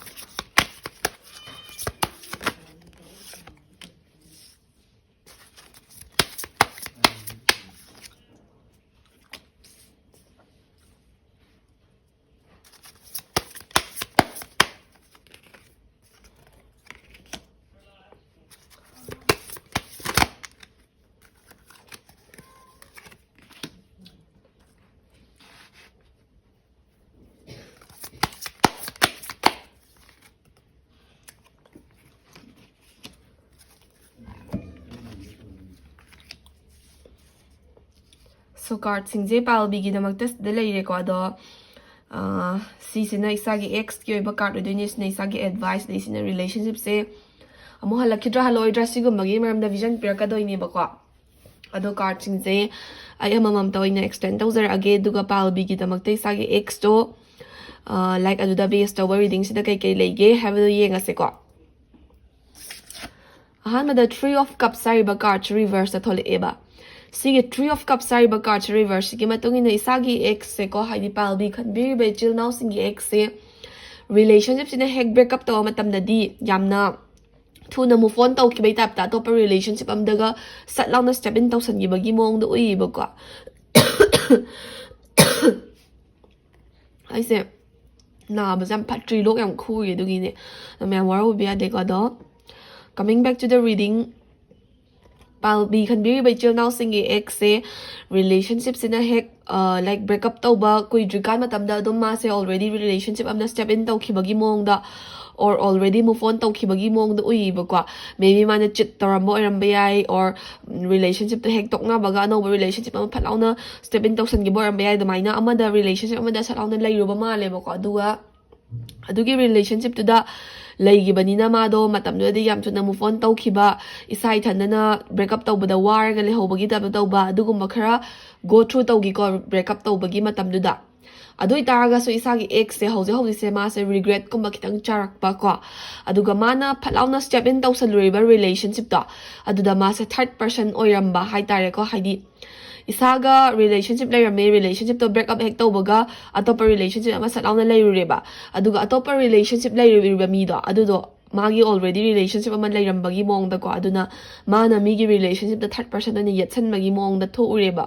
ꯁꯣ ꯀꯥꯔꯠꯁꯤꯡꯁꯦ ꯄꯥꯜꯕꯤꯒꯤꯗꯃꯛꯇ ꯁꯤꯗ ꯂꯩꯔꯦꯀꯣ꯫ ꯑꯗꯣ ꯑꯥ, ꯁꯤꯁꯤꯅ ꯏꯁꯥꯒꯤ ꯑꯦꯛꯁꯀꯤ ꯑꯣꯏꯕ ꯀꯥꯔꯠ ꯑꯣꯏꯗꯣꯏꯅꯦ꯫ ꯁꯤꯅ ꯏꯁꯥꯒꯤ ꯑꯦꯗꯚꯥꯏꯁ, ꯑꯗꯩ ꯁꯤꯅ ꯔꯤꯂꯦꯁꯟꯁꯤꯞꯁꯦ ꯑꯃꯨꯛ ꯍꯜꯂꯛꯈꯤꯗ꯭ꯔꯥ ꯍꯜꯂꯛꯑꯣꯏꯗ꯭ꯔꯥ ꯁꯤꯒꯨꯝꯕꯒꯤ ꯃꯔꯝꯗ ꯚꯤꯖꯟ ꯄꯤꯔꯛꯀꯗꯣꯏꯅꯦꯕꯀꯣ꯫ ꯑꯗꯣ ꯀꯥꯔꯠꯁꯤꯡꯁꯦ ꯑꯩ ꯑꯃꯃꯝꯇ ꯑꯣꯏꯅ ꯑꯦꯛꯁꯄ꯭ꯂꯦꯟ ꯇꯧꯖꯔꯛꯑꯒꯦ, ꯑꯗꯨꯒ ꯄꯥꯜꯕꯤꯒꯤꯗꯃꯛꯇ ꯏꯁꯥꯒꯤ ꯑꯦꯛꯁꯇꯣ ꯂꯥꯏꯛ ꯑꯗꯨꯗ ꯕꯦꯁ ꯇꯧꯕ ꯔꯤꯗꯤꯡꯁꯤꯗ ꯀꯩꯀꯩ ꯂꯩꯒꯦ ꯍꯥꯏꯕꯗꯣ ꯌꯦꯡꯉꯁꯦꯀꯣ꯫ ꯑꯍꯥꯟꯕꯗ ꯊ꯭ꯔꯤ ꯑꯣꯐ ꯀꯞꯁ ꯍꯥꯏꯔꯤꯕ ꯀꯥꯔꯠꯁꯤ ꯔꯤꯚꯔꯁꯇ ꯊꯣꯛꯂꯛꯑꯦꯕ꯫ ꯁꯤꯒꯤ ꯊ꯭ꯔꯤ ꯑꯣꯐ ꯀꯞꯁ ꯍꯥꯏꯔꯤꯕ ꯀꯥꯔꯠꯁꯤ ꯔꯤꯚꯔꯁꯁꯤꯒꯤ ꯃꯇꯨꯡ ꯏꯟꯅ ꯏꯁꯥꯒꯤ ꯑꯦꯛꯁꯁꯦꯀꯣ, ꯍꯥꯏꯗꯤ ꯄꯥꯜꯕꯤ ꯈꯟꯕꯤꯔꯤꯕ ꯏꯆꯤꯜ ꯏꯅꯥꯎꯁꯤꯡꯒꯤ ꯑꯦꯛꯁꯁꯦ ꯔꯤꯂꯦꯁꯟꯁꯤꯞꯁꯤꯅ ꯍꯦꯛ ꯕ꯭ꯔꯦꯛꯑꯞ ꯇꯧꯕ ꯃꯇꯝꯗꯗꯤ ꯌꯥꯝꯅ ꯊꯨꯅ ꯃꯨꯞ ꯑꯣꯟ ꯇꯧꯈꯤꯕꯩ ꯇꯥꯏꯞꯇ ꯑꯇꯣꯞꯄ ꯔꯤꯂꯦꯁꯟꯁꯤꯞ ꯑꯝꯗꯒ ꯁꯠ ꯂꯥꯎꯅ ꯁ꯭ꯇꯦꯞ ꯏꯟ ꯇꯧꯁꯟꯈꯤꯕꯒꯤ ꯃꯑꯣꯡꯗ ꯎꯏꯌꯦꯕꯀꯣ꯫ ꯑꯩꯁꯦ ꯅꯥꯕꯁꯦ ꯌꯥꯝ ꯐꯠꯇ꯭ꯔꯤ, ꯂꯣꯛ ꯌꯥꯝ ꯈꯨꯏ, ꯑꯗꯨꯒꯤꯅꯦ꯫ ꯑꯗꯣ ꯃꯌꯥꯝ ꯋꯥꯔꯧꯕꯤꯕ ꯌꯥꯗꯦꯀꯣ꯫ ꯑꯗꯣ coming back to the reading, ꯄꯥꯜꯕꯤ ꯈꯟꯕꯤꯔꯤꯕ ꯏꯆꯤꯜ ꯏꯅꯥꯎꯁꯤꯡꯒꯤ ꯑꯦꯛꯁꯁꯦ ꯔꯤꯂꯦꯁꯟꯁꯤꯞꯁꯤꯅ ꯍꯦꯛ ꯂꯥꯏꯛ ꯕ꯭ꯔꯦꯛꯑꯞ ꯇꯧꯕ ꯀꯨꯏꯗ꯭ꯔꯤꯀꯥꯟ ꯃꯇꯝꯗ ꯑꯗꯨꯝ ꯃꯥꯁꯦ ꯑꯣꯜꯔꯦꯗꯤ ꯔꯤꯂꯦꯁꯟꯁꯤꯞ ꯑꯃꯗ ꯁ꯭ꯇꯦꯞ ꯏꯟ ꯇꯧꯈꯤꯕꯒꯤ ꯃꯑꯣꯡꯗ, ꯑꯣꯔ ꯑꯣꯜꯔꯦꯗꯤ ꯃꯨꯞ ꯑꯣꯟ ꯇꯧꯈꯤꯕꯒꯤ ꯃꯑꯣꯡꯗ ꯎꯏꯌꯦꯕꯀꯣ꯫ ꯃꯦꯕꯤ ꯃꯥꯅ ꯆꯤꯠ ꯇꯧꯔꯝꯕ ꯑꯣꯏꯔꯝꯕ ꯌꯥꯏ, ꯑꯣꯔ ꯔꯤꯂꯦꯁꯟꯁꯤꯞꯇꯣ ꯍꯦꯛ ꯇꯣꯛꯅꯕꯒ ꯑꯅꯧꯕ ꯔꯤꯂꯦꯁꯟꯁꯤꯞ ꯑꯃ ꯐꯠ ꯂꯥꯎꯅ ꯁ꯭ꯇꯦꯞ ꯏꯟ ꯇꯧꯁꯟꯈꯤꯕ ꯑꯣꯏꯔꯝꯕ ꯌꯥꯏ꯫ ꯑꯗꯨꯃꯥꯏꯅ ꯑꯃꯗ ꯔꯤꯂꯦꯁꯟꯁꯤꯞ ꯑꯃꯗ ꯁꯠ ꯂꯥꯎꯅ ꯂꯩꯔꯨꯕ ꯃꯥꯜꯂꯦꯕꯀꯣ꯫ ꯑꯗꯨꯒ ꯑꯗꯨꯒꯤ ꯔꯤꯂꯦꯁꯟꯁꯤꯞꯇꯨꯗ ꯂꯩꯈꯤꯕꯅꯤꯅ ꯃꯥꯗꯣ ꯃꯇꯝꯗꯨꯗꯗꯤ ꯌꯥꯝ ꯊꯨꯅ ꯃꯨꯞ ꯑꯣꯟ ꯇꯧꯈꯤꯕ, ꯏꯁꯥ ꯏꯊꯟꯗꯅ ꯕ꯭ꯔꯦꯛꯑꯞ ꯇꯧꯕꯗ ꯋꯥꯔꯒ ꯂꯩꯍꯧꯕꯒꯤ ꯇꯥꯏꯞꯇ ꯇꯧꯕ, ꯑꯗꯨꯒꯨꯝꯕ ꯈꯔ ꯒꯣ ꯊ꯭ꯔꯨ ꯇꯧꯈꯤꯀꯣ ꯕ꯭ꯔꯦꯛꯑꯞ ꯇꯧꯕꯒꯤ ꯃꯇꯝꯗꯨꯗ꯫ ꯑꯗꯨ ꯑꯣꯏꯇꯥꯔꯒꯁꯨ ꯏꯁꯥꯒꯤ ꯑꯦꯛꯁꯁꯦ ꯍꯧꯖꯤꯛ ꯍꯧꯖꯤꯛꯁꯦ ꯃꯥꯁꯦ ꯔꯤꯒ꯭ꯔꯦꯠꯀꯨꯝꯕ ꯈꯤꯇꯪ ꯆꯥꯔꯛꯄ ꯀꯣ, ꯑꯗꯨꯒ ꯃꯥꯅ ꯐꯠ ꯂꯥꯎꯅ ꯁ꯭ꯇꯦꯞ ꯏꯟ ꯇꯧꯁꯜꯂꯨꯔꯤꯕ ꯔꯤꯂꯦꯁꯟꯁꯤꯞꯇꯣ, ꯑꯗꯨꯗ ꯃꯥꯁꯦ ꯊꯥꯔꯠ ꯄꯔꯁꯟ ꯑꯣꯏꯔꯝꯕ ꯍꯥꯏꯇꯥꯔꯦꯀꯣ꯫ ꯍꯥꯏꯗꯤ ꯏꯁꯥꯒ ꯔꯤꯂꯦꯁꯟꯁꯤꯞ ꯂꯩꯔꯝꯃꯦ, ꯔꯤꯂꯦꯁꯟꯁꯤꯞꯇꯣ ꯕ꯭ꯔꯦꯛꯑꯞ ꯍꯦꯛ ꯇꯧꯕꯒ ꯑꯇꯣꯞꯄ ꯔꯤꯂꯦꯁꯟꯁꯤꯞ ꯑꯃ ꯁꯠ ꯂꯥꯎꯅ ꯂꯩꯔꯨꯔꯦꯕ, ꯑꯗꯨꯒ ꯑꯇꯣꯞꯄ ꯔꯤꯂꯦꯁꯟꯁꯤꯞ ꯂꯩꯔꯨꯔꯤꯕ ꯃꯤꯗꯣ ꯑꯗꯨꯗꯣ ꯃꯥꯒꯤ ꯑꯣꯜꯔꯦꯗꯤ ꯔꯤꯂꯦꯁꯟꯁꯤꯞ ꯑꯃ ꯂꯩꯔꯝꯕꯒꯤ ꯃꯑꯣꯡꯗꯀꯣ, ꯑꯗꯨꯅ ꯃꯥꯅ ꯃꯤꯒꯤ ꯔꯤꯂꯦꯁꯟꯁꯤꯞꯇ ꯊꯥꯔꯠ ꯄꯔꯁꯟ ꯑꯣꯏꯅ ꯌꯦꯠꯁꯟꯕꯒꯤ ꯃꯑꯣꯡꯗ ꯊꯣꯛꯎꯔꯦꯕ꯫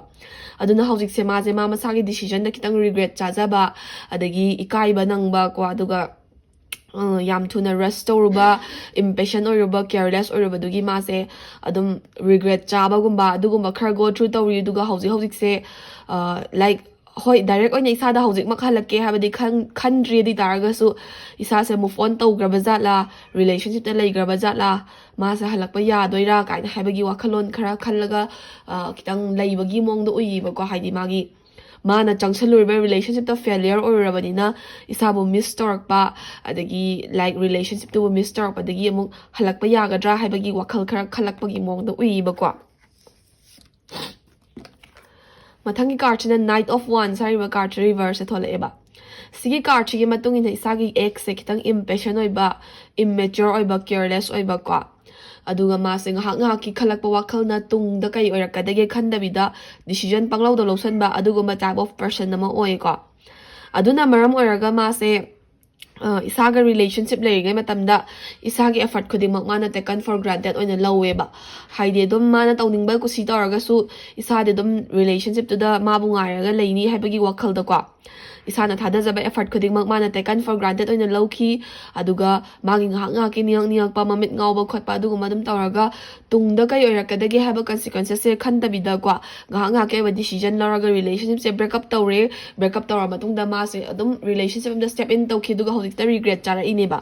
ꯑꯗꯨꯅ ꯍꯧꯖꯤꯛꯁꯦ ꯃꯥꯁꯦ ꯃꯥ ꯃꯁꯥꯒꯤ ꯗꯤꯁꯤꯖꯟꯗ ꯈꯤꯇꯪ ꯔꯤꯒ꯭ꯔꯦꯠ ꯆꯥꯖꯕ, ꯑꯗꯒꯤ ꯏꯀꯥꯏꯕ ꯅꯪꯕ ꯀꯣ, ꯑꯗꯨꯒ ꯑ, ꯌꯥꯝ ꯊꯨꯅ ꯔꯁ ꯇꯧꯔꯨꯕ, ꯏꯝꯄꯦꯁꯟ ꯑꯣꯏꯔꯨꯕ, ꯀꯦꯌꯔꯂꯦꯁ ꯑꯣꯏꯔꯨꯕꯗꯨꯒꯤ ꯃꯥꯁꯦ ꯑꯗꯨꯝ ꯔꯤꯒ꯭ꯔꯦꯠ ꯆꯥꯕꯒꯨꯝꯕ ꯑꯗꯨꯒꯨꯝꯕ ꯈꯔ ꯒꯣ ꯊ꯭ꯔꯨ ꯇꯧꯔꯤ꯫ ꯑꯗꯨꯒ ꯍꯧꯖꯤꯛ ꯍꯧꯖꯤꯛꯁꯦ ꯂꯥꯏꯛ ꯍꯣꯏ, ꯗꯥꯏꯔꯦꯛ ꯑꯣꯏꯅ ꯏꯁꯥꯗ ꯍꯧꯖꯤꯛꯃꯛ ꯍꯜꯂꯛꯀꯦ ꯍꯥꯏꯕꯗꯤ ꯈꯟ ꯈꯟꯗ꯭ꯔꯤ꯫ ꯑꯗꯨ ꯑꯣꯏ ꯇꯥꯔꯒꯁꯨ ꯏꯁꯥꯁꯦ ꯃꯨꯚ ꯑꯣꯟ ꯇꯧꯈ꯭ꯔꯕ ꯖꯥꯠꯂꯥ, ꯔꯤꯂꯦꯁꯟꯁꯤꯞꯇ ꯂꯩꯈ꯭ꯔꯕ ꯖꯥꯠꯂꯥ, ꯃꯥꯁꯦ ꯍꯜꯂꯛꯄ ꯌꯥꯗꯣꯏꯔꯥ ꯀꯥꯏꯅ ꯍꯥꯏꯕꯒꯤ ꯋꯥꯈꯜꯂꯣꯟ ꯈꯔ ꯈꯜꯂꯒ ꯈꯤꯇꯪ ꯂꯩꯕꯒꯤ ꯃꯑꯣꯡꯗ ꯎꯏꯌꯦꯕꯀꯣ꯫ ꯍꯥꯏꯗꯤ ꯃꯥꯒꯤ ꯃꯥꯅ ꯆꯪꯁꯜꯂꯨꯔꯤꯕ ꯔꯤꯂꯦꯁꯟꯁꯤꯞꯇ ꯐꯦꯂꯤꯌꯔ ꯑꯣꯏꯔꯨꯔꯕꯅꯤꯅ ꯏꯁꯥꯕꯨ ꯃꯤꯁ ꯇꯧꯔꯛꯄ, ꯑꯗꯒꯤ ꯂꯥꯏꯛ ꯔꯤꯂꯦꯁꯟꯁꯤꯞꯇꯨꯕꯨ ꯃꯤꯁ ꯇꯧꯔꯛꯄꯗꯒꯤ ꯑꯃꯨꯛ ꯍꯜꯂꯛꯄ ꯌꯥꯒꯗ꯭ꯔꯥ ꯍꯥꯏꯕꯒꯤ ꯋꯥꯈꯜ ꯈꯔ ꯈꯜꯂꯛꯄꯒꯤ ꯃꯑꯣꯡꯗ ꯎꯏꯌꯦꯕꯀꯣ꯫ ꯃꯊꯪꯒꯤ ꯀꯥꯔꯠꯁꯤꯅ Knight of Wands ꯍꯥꯏꯔꯤꯕ ꯀꯥꯔꯠꯁꯦ ꯔꯤꯚꯔꯁꯁꯦ ꯊꯣꯛꯂꯛꯑꯦꯕ꯫ ꯁꯤꯒꯤ ꯀꯥꯔꯠꯁꯤꯒꯤ ꯃꯇꯨꯡ ꯏꯟꯅ ꯏꯁꯥꯒꯤ ꯑꯦꯛꯁꯁꯦ ꯈꯤꯇꯪ ꯏꯝꯄꯦꯁꯟ ꯑꯣꯏꯕ, ꯏꯝꯃꯦꯆꯣꯔ ꯑꯣꯏꯕ, ꯀꯤꯌꯔꯂꯦꯁ ꯑꯣꯏꯕꯀꯣ, ꯑꯗꯨꯒ ꯃꯥꯁꯦ ꯉꯥꯏꯍꯥꯛ ꯉꯥꯏꯍꯥꯛꯀꯤ ꯈꯜꯂꯛꯄ ꯋꯥꯈꯜꯅ ꯇꯨꯡꯗ ꯀꯩ ꯑꯣꯏꯔꯛꯀꯗꯒꯦ ꯈꯟꯗꯕꯤꯗ ꯗꯤꯁꯤꯖꯟ ꯄꯪꯂꯧꯗ ꯂꯧꯁꯟꯕ ꯑꯗꯨꯒꯨꯝꯕ ꯇꯥꯏꯞ ꯑꯣꯐ ꯄꯔꯁꯟ ꯑꯃ ꯑꯣꯏꯌꯦꯀꯣ꯫ ꯑꯗꯨꯅ ꯃꯔꯝ ꯑꯣꯏꯔꯒ ꯃꯥꯁꯦ ꯏꯁꯥꯒ ꯔꯤꯂꯦꯁꯟꯁꯤꯞ ꯂꯩꯔꯤꯉꯩ ꯃꯇꯝꯗ ꯏꯁꯥꯒꯤ ꯑꯦꯐꯔꯠ ꯈꯨꯗꯤꯡꯃꯛ ꯃꯥꯅ ꯇꯦꯀꯟ ꯐꯣꯔ ꯒ꯭ꯔꯥꯟꯇꯦꯠ ꯑꯣꯏꯅ ꯂꯧꯋꯦꯕ꯫ ꯍꯥꯏꯗꯤ ꯑꯗꯨꯝ ꯃꯥꯅ ꯇꯧꯅꯤꯡꯕ ꯀꯨꯁꯤ ꯇꯧꯔꯒꯁꯨ ꯏꯁꯥꯗꯤ ꯑꯗꯨꯝ ꯔꯤꯂꯦꯁꯟꯁꯤꯞꯇꯨꯗ ꯃꯥꯕꯨ ꯉꯥꯏꯔꯒ ꯂꯩꯅꯤ ꯍꯥꯏꯕꯒꯤ ꯋꯥꯈꯜꯗꯀꯣ ꯏꯁꯥꯅ ꯊꯥꯗꯖꯕ ꯑꯦꯐꯔꯠ ꯈꯨꯗꯤꯡꯃꯛ ꯃꯥꯅ ꯇꯦꯀꯟ ꯐꯣꯔ ꯒ꯭ꯔꯥꯟꯇꯦꯠ ꯑꯣꯏꯅ ꯂꯧꯈꯤ꯫ ꯑꯗꯨꯒ ꯃꯥꯒꯤ ꯉꯥꯏꯍꯥꯛ ꯉꯥꯏꯍꯥꯛꯀꯤ ꯅꯤꯡꯉꯛ ꯅꯤꯡꯉꯛꯄ, ꯃꯃꯤꯠ ꯉꯥꯎꯕ ꯈꯣꯠꯄ ꯑꯗꯨꯒꯨꯝꯕ ꯑꯗꯨꯝ ꯇꯧꯔꯒ ꯇꯨꯡꯗ ꯀꯩ ꯑꯣꯏꯔꯛꯀꯗꯒꯦ ꯍꯥꯏꯕ ꯀꯟꯁꯤꯀ꯭ꯋꯦꯟꯁꯦꯁꯁꯦ ꯈꯟꯗꯕꯤꯗꯀꯣ ꯉꯥꯏꯍꯥꯛ ꯉꯥꯏꯍꯥꯛꯀꯤ ꯑꯣꯏꯕ ꯗꯤꯁꯤꯖꯟ ꯂꯧꯔꯒ ꯔꯤꯂꯦꯁꯟꯁꯤꯞꯁꯦ ꯕ꯭ꯔꯦꯛ ꯑꯞ ꯇꯧꯔꯦ꯫ ꯕ꯭ꯔꯦꯛ ꯑꯞ ꯇꯧꯔ ꯃꯇꯨꯡꯗ ꯃꯥꯁꯦ ꯑꯗꯨꯝ ꯔꯤꯂꯦꯁꯟꯁꯤꯞ ꯑꯃꯗ ꯁ꯭ꯇꯦꯞ ꯏꯟ ꯇꯧꯈꯤ, ꯑꯗꯨꯒ ꯍꯧꯖꯤꯛꯇ ꯔꯤꯒ꯭ꯔꯦꯠ ꯆꯥꯔꯛꯏꯅꯦꯕ꯫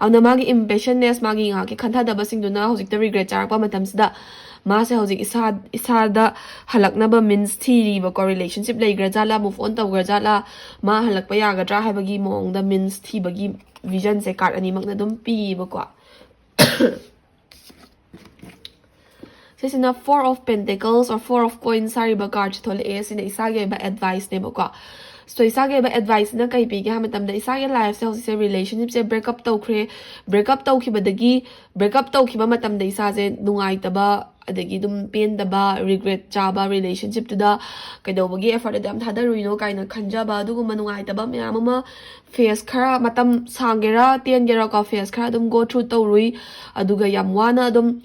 ꯑꯗꯨꯅ ꯃꯥꯒꯤ ꯏꯝꯄꯦꯁꯟꯅꯦꯁ, ꯃꯥꯒꯤ ꯉꯥꯏꯍꯥꯛꯀꯤ ꯈꯟꯊꯗꯕꯁꯤꯡꯗꯨꯅ ꯍꯧꯖꯤꯛꯇ ꯔꯤꯒ꯭ꯔꯦꯠ ꯆꯥꯔꯛꯄ ꯃꯇꯝꯁꯤꯗ ꯃꯥꯁꯦ ꯍꯧꯖꯤꯛ ꯏꯁꯥ ꯏꯁꯥꯗ ꯍꯜꯂꯛꯅꯕ ꯃꯤꯟꯁ ꯊꯤꯔꯤꯕꯀꯣ꯫ ꯔꯤꯂꯦꯁꯟꯁꯤꯞ ꯂꯩꯈ꯭ꯔ ꯖꯥꯠꯂꯥ, ꯃꯨꯚ ꯑꯣꯟ ꯇꯧꯈ꯭ꯔ ꯖꯥꯠꯂꯥ, ꯃꯥ ꯍꯜꯂꯛꯄ ꯌꯥꯒꯗ꯭ꯔꯥ ꯍꯥꯏꯕꯒꯤ ꯃꯑꯣꯡꯗ ꯃꯤꯟꯁ ꯊꯤꯕꯒꯤ ꯚꯤꯖꯟꯁꯦ ꯀꯥꯔꯠ ꯑꯅꯤꯃꯛꯅ ꯑꯗꯨꯝ ꯄꯤꯌꯦꯕꯀꯣ꯫ ꯁꯤꯁꯤꯅ Four of Pentacles or Four of Coins ꯍꯥꯏꯔꯤꯕ ꯀꯥꯔꯠꯁꯦ ꯊꯣꯛꯂꯛꯑꯦ꯫ ꯁꯤꯅ ꯏꯁꯥꯒꯤ ꯑꯣꯏꯕ ꯑꯦꯗꯚꯥꯏꯁꯅꯦꯕꯀꯣ꯫ ꯁꯣ ꯏꯁꯥꯒꯤ ꯑꯣꯏꯕ ꯑꯦꯗꯚꯥꯏꯁꯁꯤꯅ ꯀꯩ ꯄꯤꯒꯦ ꯍꯥꯏꯕ ꯃꯇꯝꯗ, ꯏꯁꯥꯒꯤ ꯂꯥꯏꯐꯁꯦ ꯍꯧꯖꯤꯛꯁꯦ ꯔꯤꯂꯦꯁꯟꯁꯤꯞꯁꯦ ꯕ꯭ꯔꯦꯛ ꯑꯞ ꯇꯧꯈ꯭ꯔꯦ꯫ ꯕ꯭ꯔꯦꯛ ꯑꯞ ꯇꯧꯈꯤꯕꯗꯒꯤ, ꯕ꯭ꯔꯦꯛ ꯑꯞ ꯇꯧꯈꯤꯕ ꯃꯇꯝꯗ ꯏꯁꯥꯁꯦ ꯅꯨꯡꯉꯥꯏꯇꯕ, ꯑꯗꯒꯤ ꯑꯗꯨꯝ ꯄꯦꯟꯗꯕ, ꯔꯤꯒ꯭ꯔꯦꯠ ꯆꯥꯕ, ꯔꯤꯂꯦꯁꯟꯁꯤꯞꯇꯨꯗ ꯀꯩꯗꯧꯕꯒꯤ ꯑꯦꯐꯔꯠ ꯑꯗꯨ ꯌꯥꯝ ꯊꯥꯗꯔꯨꯏꯅꯣ ꯀꯥꯏꯅ ꯈꯟꯖꯕ, ꯑꯗꯨꯒꯨꯝꯕ ꯅꯨꯡꯉꯥꯏꯇꯕ ꯃꯌꯥꯝ ꯑꯃ ꯐꯦꯁ ꯈꯔ, ꯃꯇꯝ ꯁꯥꯡꯒꯦꯔꯥ ꯇꯦꯟꯒꯦꯔꯥꯀꯣ, ꯐꯦꯁ ꯈꯔ ꯑꯗꯨꯝ ꯒꯣ ꯊ꯭ꯔꯨ ꯇꯧꯔꯨꯏ꯫ ꯑꯗꯨꯒ ꯌꯥꯝ ꯋꯥꯅ ꯑꯗꯨꯝ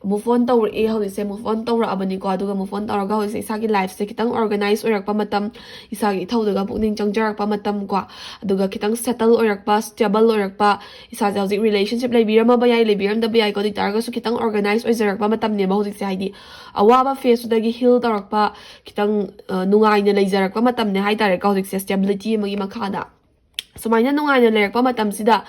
move on ꯇꯧꯔꯛꯑꯦ ꯍꯧꯖꯤꯛꯁꯦ꯫ Move on ꯇꯧꯔꯛꯑꯕꯅꯤꯀꯣ꯫ ꯑꯗꯨꯒ move on ꯇꯧꯔꯒ ꯍꯧꯖꯤꯛꯁꯦ ꯏꯁꯥꯒꯤ lifeꯁꯦ ꯈꯤꯇꯪ organize ꯑꯣꯏꯔꯛꯄ ꯃꯇꯝ, ꯏꯁꯥꯒꯤ ꯏꯊꯧꯗꯒ ꯄꯨꯛꯅꯤꯡ ꯆꯪꯖꯔꯛꯄ ꯃꯇꯝ ꯀꯣ, ꯑꯗꯨꯒ ꯈꯤꯇꯪ settle ꯑꯣꯏꯔꯛꯄ, stable ꯑꯣꯏꯔꯛꯄ, ꯏꯁꯥꯁꯦ ꯍꯧꯖꯤꯛ relationship ꯂꯩꯕꯤꯔꯝꯃꯕ ꯌꯥꯏ, ꯂꯩꯕꯤꯔꯝꯗꯕ ꯌꯥꯏꯀꯣ꯫ ꯑꯗꯨ ꯑꯣꯏ ꯇꯥꯔꯒꯁꯨ ꯈꯤꯇꯪ organize ꯑꯣꯏꯖꯔꯛꯄ ꯃꯇꯝꯅꯦꯕ ꯍꯧꯖꯤꯛꯁꯦ꯫ ꯍꯥꯏꯗꯤ ꯑꯋꯥꯕ phaseꯇꯨꯗꯒꯤ heal ꯇꯧꯔꯛꯄ, ꯈꯤꯇꯪ ꯑ, ꯅꯨꯡꯉꯥꯏꯅ ꯂꯩꯖꯔꯛꯄ ꯃꯇꯝꯅꯦ ꯍꯥꯏꯇꯥꯔꯦꯀꯣ ꯍꯧꯖꯤꯛꯁꯦ, stability ꯑꯃꯒꯤ ꯃꯈꯥꯗ꯫ ꯁꯨꯃꯥꯏꯅ ꯅꯨꯡꯉꯥꯏꯅ ꯂꯩꯔꯛꯄ ꯃꯇꯝꯁꯤꯗ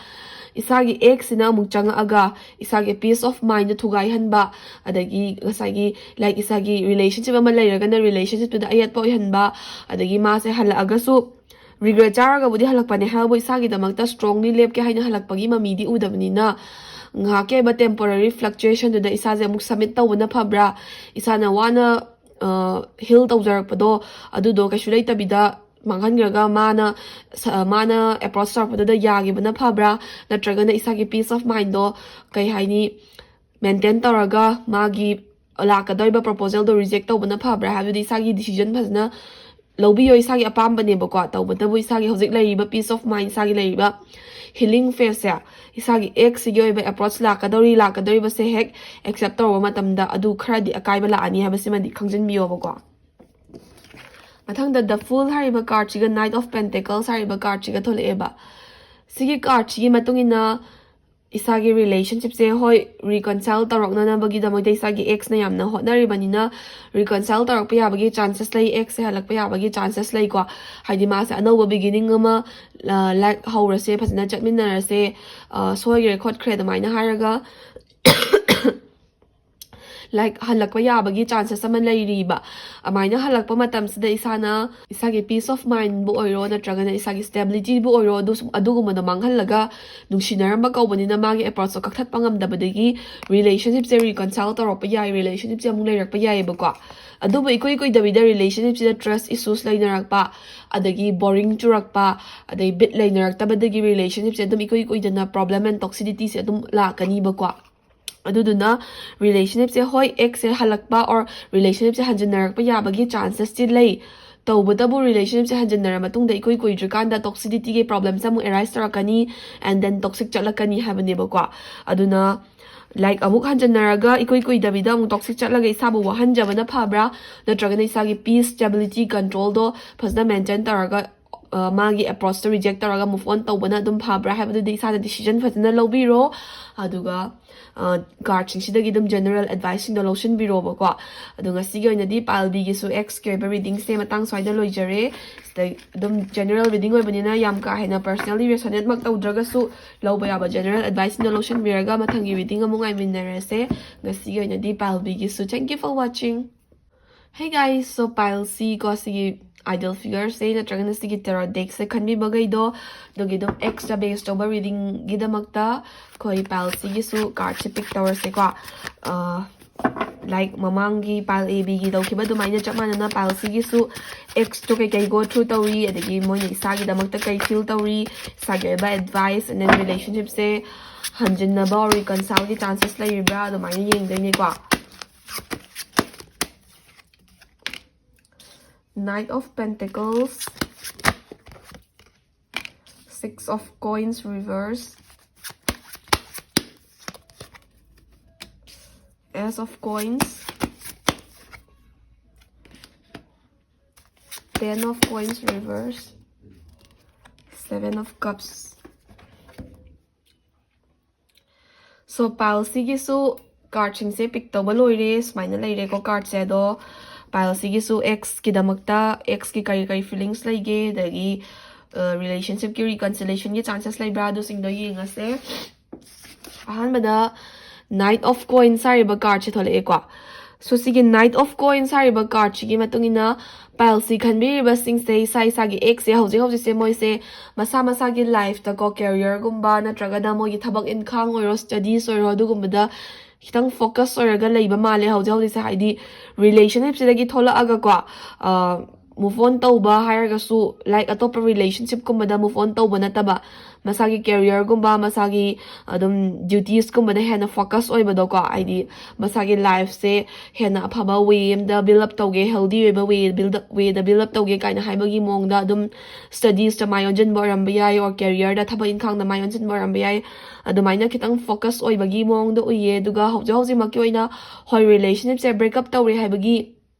ꯏꯁꯥꯒꯤ exꯁꯤꯅ ꯑꯃꯨꯛ ꯆꯪꯉꯛꯑꯒ ꯏꯁꯥꯒꯤ peace of mindꯗ ꯊꯨꯒꯥꯏꯍꯟꯕ, ꯑꯗꯒꯤ ꯉꯁꯥꯏꯒꯤ, like, ꯏꯁꯥꯒꯤ relationship ꯑꯃ ꯂꯩꯔꯒꯅ relationshipꯇꯨꯗ ꯑꯌꯦꯠꯄ ꯑꯣꯏꯍꯟꯕ, ꯑꯗꯒꯤ ꯃꯥꯁꯦ ꯍꯜꯂꯛꯑꯒꯁꯨ regret ꯆꯥꯔꯒꯕꯨꯗꯤ ꯍꯜꯂꯛꯄꯅꯦ ꯍꯥꯏꯕꯨ ꯏꯁꯥꯒꯤꯗꯃꯛꯇ strongly ꯂꯦꯞꯀꯦ ꯍꯥꯏꯅ ꯍꯜꯂꯛꯄꯒꯤ ꯃꯃꯤꯗꯤ ꯎꯗꯕꯅꯤꯅ, ꯉꯥꯏꯍꯥꯛꯀꯤ ꯑꯣꯏꯕ temporary fluctuationꯗꯨꯗ ꯏꯁꯥꯁꯦ ꯑꯃꯨꯛ submit ꯇꯧꯕꯅ ꯐꯕ꯭ꯔꯥ? ꯏꯁꯥꯅ ꯋꯥꯅ ꯑ, heal ꯇꯧꯖꯔꯛꯄꯗꯣ ꯑꯗꯨꯗꯣ ꯀꯩꯁꯨ ꯂꯩꯇꯕꯤꯗ ꯃꯥꯡꯍꯟꯈ꯭ꯔꯒ ꯃꯥꯅ ꯁ-, ꯃꯥꯅ approach ꯇꯧꯔꯛꯄꯗꯨꯗ ꯌꯥꯈꯤꯕꯅ ꯐꯕ꯭ꯔꯥ? ꯅꯠꯇ꯭ꯔꯒꯅ ꯏꯁꯥꯒꯤ peace of mindꯗꯣ, ꯀꯩ ꯍꯥꯏꯅꯤ, maintain ꯇꯧꯔꯒ ꯃꯥꯒꯤ ꯂꯥꯛꯀꯗꯧꯔꯤꯕ proposalꯗꯣ reject ꯇꯧꯕꯅ ꯐꯕ꯭ꯔꯥ ꯍꯥꯏꯕꯗꯨꯗꯤ ꯏꯁꯥꯒꯤ decision ꯐꯖꯅ ꯂꯧꯕꯤꯌꯣ, ꯏꯁꯥꯒꯤ ꯑꯄꯥꯝꯕꯅꯦꯕꯀꯣ꯫ ꯇꯧꯕꯇꯕꯨ ꯏꯁꯥꯒꯤ ꯍꯧꯖꯤꯛ ꯂꯩꯔꯤꯕ peace of mind, ꯏꯁꯥꯒꯤ ꯂꯩꯔꯤꯕ healing phaseꯁꯦ, ꯏꯁꯥꯒꯤ exꯁꯤꯒꯤ ꯑꯣꯏꯕ approach ꯂꯥꯛꯀꯗꯧꯔꯤ, ꯂꯥꯛꯀꯗꯧꯔꯤꯕꯁꯦ ꯍꯦꯛ accept ꯇꯧꯔꯕ ꯃꯇꯝꯗ ꯑꯗꯨ ꯈꯔꯗꯤ ꯑꯀꯥꯏꯕ ꯂꯥꯛꯑꯅꯤ ꯍꯥꯏꯕꯁꯤꯃꯗꯤ ꯈꯪꯖꯤꯟꯕꯤꯌꯣꯕꯀꯣ꯫ ꯃꯊꯪꯗ The Fool ꯍꯥꯏꯔꯤꯕ cardꯁꯤꯒ Knight of Pentacles ꯍꯥꯏꯔꯤꯕ cardꯁꯤꯒ ꯊꯣꯛꯂꯛꯑꯦꯕ꯫ ꯁꯤꯒꯤ cardꯁꯤꯒꯤ ꯃꯇꯨꯡ ꯏꯟꯅ ꯏꯁꯥꯒꯤ relationshipꯁꯦ, ꯍꯣꯏ, reconcile ꯇꯧꯔꯛꯅꯅꯕꯒꯤꯗꯃꯛꯇ ꯏꯁꯥꯒꯤ exꯅ ꯌꯥꯝꯅ ꯍꯣꯠꯅꯔꯤꯕꯅꯤꯅ reconcile ꯇꯧꯔꯛꯄ ꯌꯥꯕꯒꯤ chances ꯂꯩ, exꯁꯦ ꯍꯜꯂꯛꯄ ꯌꯥꯕꯒꯤ chances ꯂꯩꯀꯣ꯫ ꯍꯥꯏꯗꯤ ꯃꯥꯁꯦ ꯑꯅꯧꯕ beginning ꯑꯃ, ꯂ-, like, ꯍꯧꯔꯁꯦ, ꯐꯖꯅ ꯆꯠꯃꯤꯟꯅꯔꯁꯦ, ꯑ, ꯁꯣꯏꯈ꯭ꯔꯦ ꯈꯣꯠꯈ꯭ꯔꯦ ꯑꯗꯨꯃꯥꯏꯅ ꯍꯥꯏꯔꯒ like, ꯍꯜꯂꯛꯄ ꯌꯥꯕꯒꯤ chances ꯑꯃ ꯂꯩꯔꯤꯕ꯫ ꯑꯗꯨꯃꯥꯏꯅ ꯍꯜꯂꯛꯄ ꯃꯇꯝꯁꯤꯗ ꯏꯁꯥꯅ ꯏꯁꯥꯒꯤ peace of mindꯕꯨ ꯑꯣꯏꯔꯣ, ꯅꯠꯇ꯭ꯔꯒꯅ ꯏꯁꯥꯒꯤ stabilityꯕꯨ ꯑꯣꯏꯔꯣ, ꯑꯗꯨ ꯁꯨꯝ, ꯑꯗꯨꯒꯨꯝꯕꯗꯣ ꯃꯥꯡꯍꯜꯂꯒ ꯅꯨꯡꯁꯤꯅꯔꯝꯕ ꯀꯧꯕꯅꯤꯅ ꯃꯥꯒꯤ approachꯇꯣ ꯀꯛꯊꯠꯄ ꯉꯝꯗꯕꯗꯒꯤ relationshipꯁꯦ reconcile ꯇꯧꯔꯛꯄ ꯌꯥꯏ, relationshipꯁꯦ ꯑꯃꯨꯛ ꯂꯩꯔꯛꯄ ꯌꯥꯏꯑꯕꯀꯣ꯫ ꯑꯗꯨꯕꯨ ꯏꯀꯨꯏ ꯀꯨꯏꯗꯕꯤꯗ relationshipꯁꯤꯗ trust issues ꯂꯩꯅꯔꯛꯄ, ꯑꯗꯒꯤ boring ꯆꯨꯔꯛꯄ, ꯑꯗꯩ bit ꯂꯩꯅꯔꯛꯇꯕꯗꯒꯤ relationshipꯁꯦ ꯑꯗꯨꯝ ꯏꯀꯨꯏ ꯀꯨꯏꯗꯅ problem and toxicityꯁꯦ ꯑꯗꯨꯝ ꯂꯥꯛꯀꯅꯤꯕꯀꯣ꯫ ꯑꯗꯨꯗꯨꯅ relationshipꯁꯦ, ꯍꯣꯏ, exꯁꯦ ꯍꯜꯂꯛꯄ or relationshipꯁꯦ ꯍꯟꯖꯤꯟꯅꯔꯛꯄ ꯌꯥꯕꯒꯤ chancesꯇꯤ ꯂꯩ꯫ ꯇꯧꯕꯇꯕꯨ relationshipꯁꯦ ꯍꯟꯖꯤꯟꯅꯔ ꯃꯇꯨꯡꯗ ꯏꯀꯨꯏ ꯀꯨꯏꯗ꯭ꯔꯤꯀꯥꯟꯗ toxicityꯒꯤ problemꯁꯦ ꯑꯃꯨꯛ arise ꯇꯧꯔꯛꯀꯅꯤ, and then toxic ꯆꯠꯂꯛꯀꯅꯤ ꯍꯥꯏꯕꯅꯦꯕꯀꯣ꯫ ꯑꯗꯨꯅ ꯂꯥꯏꯛ ꯑꯃꯨꯛ ꯍꯟꯖꯟꯅꯔꯒ ꯏꯀꯨꯏ ꯀꯨꯏꯗꯕꯤꯗ ꯑꯃꯨꯛ ꯇꯣꯛꯁꯤꯛ ꯆꯠꯂꯒ ꯏꯁꯥꯕꯨ ꯋꯥꯍꯟꯖꯕꯅ ꯐꯕ꯭ꯔꯥ, ꯅꯠꯇ꯭ꯔꯒꯅ ꯏꯁꯥꯒꯤ ꯄꯤꯁ, ꯁ꯭ꯇꯦꯕꯤꯂꯤꯇꯤ, ꯀꯟꯇ꯭ꯔꯣꯜꯗꯣ ꯐꯖꯅ ꯃꯦꯟꯇꯦꯟ ꯇꯧꯔꯒ ꯃꯥꯒꯤ ꯑꯦꯄ꯭ꯔꯣꯆꯇꯣ ꯔꯤꯖꯦꯛ ꯇꯧꯔꯒ ꯃꯨꯚ ꯑꯣꯟ ꯇꯧꯕꯅ ꯑꯗꯨꯝ ꯐꯕ꯭ꯔꯥ ꯍꯥꯏꯕꯗꯨꯗꯤ ꯏꯁꯥꯅ ꯗꯤꯁꯤꯖꯟ ꯐꯖꯅ ꯂꯧꯕꯤꯔꯣ꯫ ꯑꯗꯨꯒ ꯀꯥꯔꯠꯁꯤꯡꯁꯤꯗꯒꯤ ꯑꯗꯨꯝ ꯖꯦꯅꯔꯦꯜ ꯑꯦꯗꯚꯥꯏꯁꯁꯤꯡꯗꯣ ꯂꯧꯁꯤꯟꯕꯤꯔꯣꯕꯀꯣ꯫ ꯑꯗꯣ ꯉꯁꯤꯒꯤ ꯑꯣꯏꯅꯗꯤ ꯄꯥꯏꯜ ꯕꯤꯒꯤꯁꯨ ꯑꯦꯛꯁꯀꯤ ꯑꯣꯏꯕ ꯔꯤꯗꯤꯡꯁꯦ ꯃꯇꯥꯡ ꯁ꯭ꯋꯥꯏꯗ ꯂꯣꯏꯖꯔꯦ꯫ ꯁꯤꯗ ꯑꯗꯨꯝ ꯖꯦꯅꯔꯦꯜ ꯔꯤꯗꯤꯡ ꯑꯣꯏꯕꯅꯤꯅ ꯌꯥꯝ ꯀꯥ ꯍꯦꯟꯅ ꯄꯔꯁꯅꯦꯜꯂꯤ ꯔꯦꯁꯣꯅꯦꯠꯃꯛ ꯇꯧꯗ꯭ꯔꯒꯁꯨ ꯂꯧꯕ ꯌꯥꯕ ꯖꯦꯅꯔꯦꯜ ꯑꯦꯗꯚꯥꯏꯁꯁꯤꯡꯗꯣ ꯂꯧꯁꯤꯟꯕꯤꯔꯒ ꯃꯊꯪꯒꯤ ꯔꯤꯗꯤꯡ ꯑꯃꯨꯛ ꯉꯥꯏꯃꯤꯟꯅꯔꯁꯦ꯫ ꯉꯁꯤꯒꯤ ꯑꯣꯏꯅꯗꯤ pile ꯕꯤꯒꯤꯁꯨ thank you for watching. Hey guys, so pile C ꯀꯣ, ꯁꯤꯒꯤ ꯑꯥꯏꯗꯜ ꯐꯤꯒꯔꯁꯦ ꯅꯠꯇ꯭ꯔꯒꯅ ꯁꯤꯒꯤ ꯇꯦꯔꯣ ꯗꯦꯛꯁꯦ ꯈꯟꯕꯤꯕꯈꯩꯗꯣ, ꯑꯗꯨꯒꯤ ꯑꯗꯨꯝ ꯑꯦꯛꯁꯇ꯭ꯔꯥ ꯕꯦꯁ ꯇꯧꯕ ꯔꯤꯗꯤꯡꯒꯤꯗꯃꯛꯇ ꯑꯩꯈꯣꯏ ꯄꯥꯏꯜ ꯁꯤꯒꯤꯁꯨ ꯀꯥꯔꯠꯁꯦ ꯄꯤꯛ ꯇꯧꯔꯁꯦꯀꯣ꯫ ꯂꯥꯏꯛ ꯃꯃꯥꯡꯒꯤ ꯄꯥꯏꯜ ꯑꯦ ꯕꯤꯒꯤ ꯂꯧꯈꯤꯕ ꯑꯗꯨꯃꯥꯏꯅ ꯆꯞ ꯃꯥꯟꯅꯅ ꯄꯥꯏꯜ ꯁꯤꯒꯤꯁꯨ ꯑꯦꯛꯁꯇꯣ ꯀꯩꯀꯩ ꯒꯣ ꯊ꯭ꯔꯨ ꯇꯧꯔꯤ, ꯑꯗꯒꯤ ꯃꯣꯏꯅ ꯏꯁꯥꯒꯤꯗꯃꯛꯇ ꯀꯩ ꯐꯤꯜ ꯇꯧꯔꯤ, ꯏꯁꯥꯒꯤ ꯑꯣꯏꯕ ꯑꯦꯗꯚꯥꯏꯁ, and then relationshipꯁꯦ ꯍꯟꯖꯤꯟꯅꯕ, ꯔꯤꯀꯟꯁꯥꯏꯜꯒꯤ ꯆꯥꯟꯁꯦꯁ ꯂꯩꯔꯤꯕ꯭ꯔꯥ, ꯑꯗꯨꯃꯥꯏꯅ ꯌꯦꯡꯗꯣꯏꯅꯦꯀꯣ꯫ Knight of Pentacles, Six of Coins reverse, Ace of Coins, Ten of Coins reverse, Seven of Cups. So pile ꯁꯤꯒꯤꯁꯨ ꯀꯥꯔꯠꯁꯤꯡꯁꯦ ꯄꯤꯛ ꯇꯧꯕ ꯂꯣꯏꯔꯦ, ꯁꯨꯃꯥꯏꯅ ꯂꯩꯔꯦꯀꯣ ꯀꯥꯔꯠꯁꯦ꯫ ꯑꯗꯣ ꯄꯥꯏꯜ ꯁꯤꯒꯤꯁꯨ ꯑꯦꯛꯁꯀꯤꯗꯃꯛꯇ, ꯑꯦꯛꯁꯀꯤ ꯀꯔꯤ ꯀꯔꯤ ꯐꯤꯂꯤꯡꯁ ꯂꯩꯒꯦ, ꯑꯗꯒꯤ ꯔꯤꯂꯦꯁꯟꯁꯤꯞꯀꯤ ꯔꯤꯀꯟꯁꯤꯂꯦꯁꯟꯒꯤ ꯆꯥꯟꯁꯦꯁ ꯂꯩꯕ꯭ꯔꯥ, ꯑꯗꯨꯁꯤꯡꯗꯣ ꯌꯦꯡꯉꯁꯦ꯫ ꯑꯍꯥꯟꯕꯗ Knight of Coins ꯍꯥꯏꯔꯤꯕ ꯀꯥꯔꯠꯁꯦ ꯊꯣꯛꯂꯛꯑꯦꯀꯣ꯫ ꯁꯣ ꯁꯤꯒꯤ Knight of Coins ꯍꯥꯏꯔꯤꯕ ꯀꯥꯔꯠꯁꯤꯒꯤ ꯃꯇꯨꯡ ꯏꯟꯅ ꯄꯥꯏꯜ ꯁꯤ ꯈꯟꯕꯤꯔꯤꯕꯁꯤꯡꯁꯦ ꯏꯁꯥ ꯏꯁꯥꯒꯤ ꯑꯦꯛꯁꯁꯦ ꯍꯧꯖꯤꯛ ꯍꯧꯖꯤꯛꯁꯦ ꯃꯣꯏꯁꯦ ꯃꯁꯥ ꯃꯁꯥꯒꯤ ꯂꯥꯏꯐꯇꯀꯣ, ꯀꯦꯔꯤꯌꯔꯒꯨꯝꯕ ꯅꯠꯇ꯭ꯔꯒꯅ ꯃꯣꯏꯒꯤ ꯊꯕꯛ ꯏꯪꯈꯥꯡ ꯑꯣꯏꯔꯣ, ꯁ꯭ꯇꯗꯤꯁ ꯑꯣꯏꯔꯣ, ꯑꯗꯨꯒꯨꯝꯕꯗ ꯈꯤꯇꯪ ꯐꯣꯀꯁ ꯑꯣꯏꯔꯒ ꯂꯩꯕ ꯃꯥꯜꯂꯦ ꯍꯧꯖꯤꯛ ꯍꯧꯖꯤꯛꯁꯦ꯫ ꯍꯥꯏꯗꯤ ꯔꯤꯂꯦꯁꯟꯁꯤꯞꯁꯤꯗꯒꯤ ꯊꯣꯛꯂꯛꯑꯒꯀꯣ, ꯃꯨꯚ ꯑꯣꯟ ꯇꯧꯕ ꯍꯥꯏꯔꯒꯁꯨ, ꯂꯥꯏꯛ ꯑꯇꯣꯞꯄ ꯔꯤꯂꯦꯁꯟꯁꯤꯞꯀꯨꯝꯕꯗ ꯃꯨꯚ ꯑꯣꯟ ꯇꯧꯕ ꯅꯠꯇꯕ, ꯃꯁꯥꯒꯤ careerꯒꯨꯝꯕ, ꯃꯁꯥꯒꯤ ꯑꯗꯨꯝ dutiesꯀꯨꯝꯕꯗ ꯍꯦꯟꯅ focus ꯑꯣꯏꯕꯗꯣꯀꯣ, ꯍꯥꯏꯗꯤ ꯃꯁꯥꯒꯤ lifeꯁꯦ ꯍꯦꯟꯅ ꯑꯐꯕ way ꯑꯃꯗ build up ꯇꯧꯒꯦ, healthy ꯑꯣꯏꯕ way build up, wayꯗ build up ꯇꯧꯒꯦ ꯀꯥꯏꯅ ꯍꯥꯏꯕꯒꯤ ꯃꯑꯣꯡꯗ ꯑꯗꯨꯝ studiesꯇ ꯃꯥꯏ ꯑꯣꯟꯁꯤꯟꯕ ꯑꯣꯏꯔꯝꯕ ꯌꯥꯏ, or careerꯗ, ꯊꯕꯛ ꯏꯪꯈꯥꯡꯗ ꯃꯥꯏ ꯑꯣꯟꯁꯤꯟꯕ ꯑꯣꯏꯔꯝꯕ ꯌꯥꯏ꯫ ꯑꯗꯨꯃꯥꯏꯅ ꯈꯤꯇꯪ focus ꯑꯣꯏꯕꯒꯤ ꯃꯑꯣꯡꯗ ꯎꯏꯌꯦ꯫ ꯑꯗꯨꯒ ꯍꯧꯖꯤꯛ ꯍꯧꯖꯤꯛꯃꯛꯀꯤ ꯑꯣꯏꯅ, ꯍꯣꯏ, relationshipꯁꯦ break up ꯇꯧꯔꯦ ꯍꯥꯏꯕꯒꯤ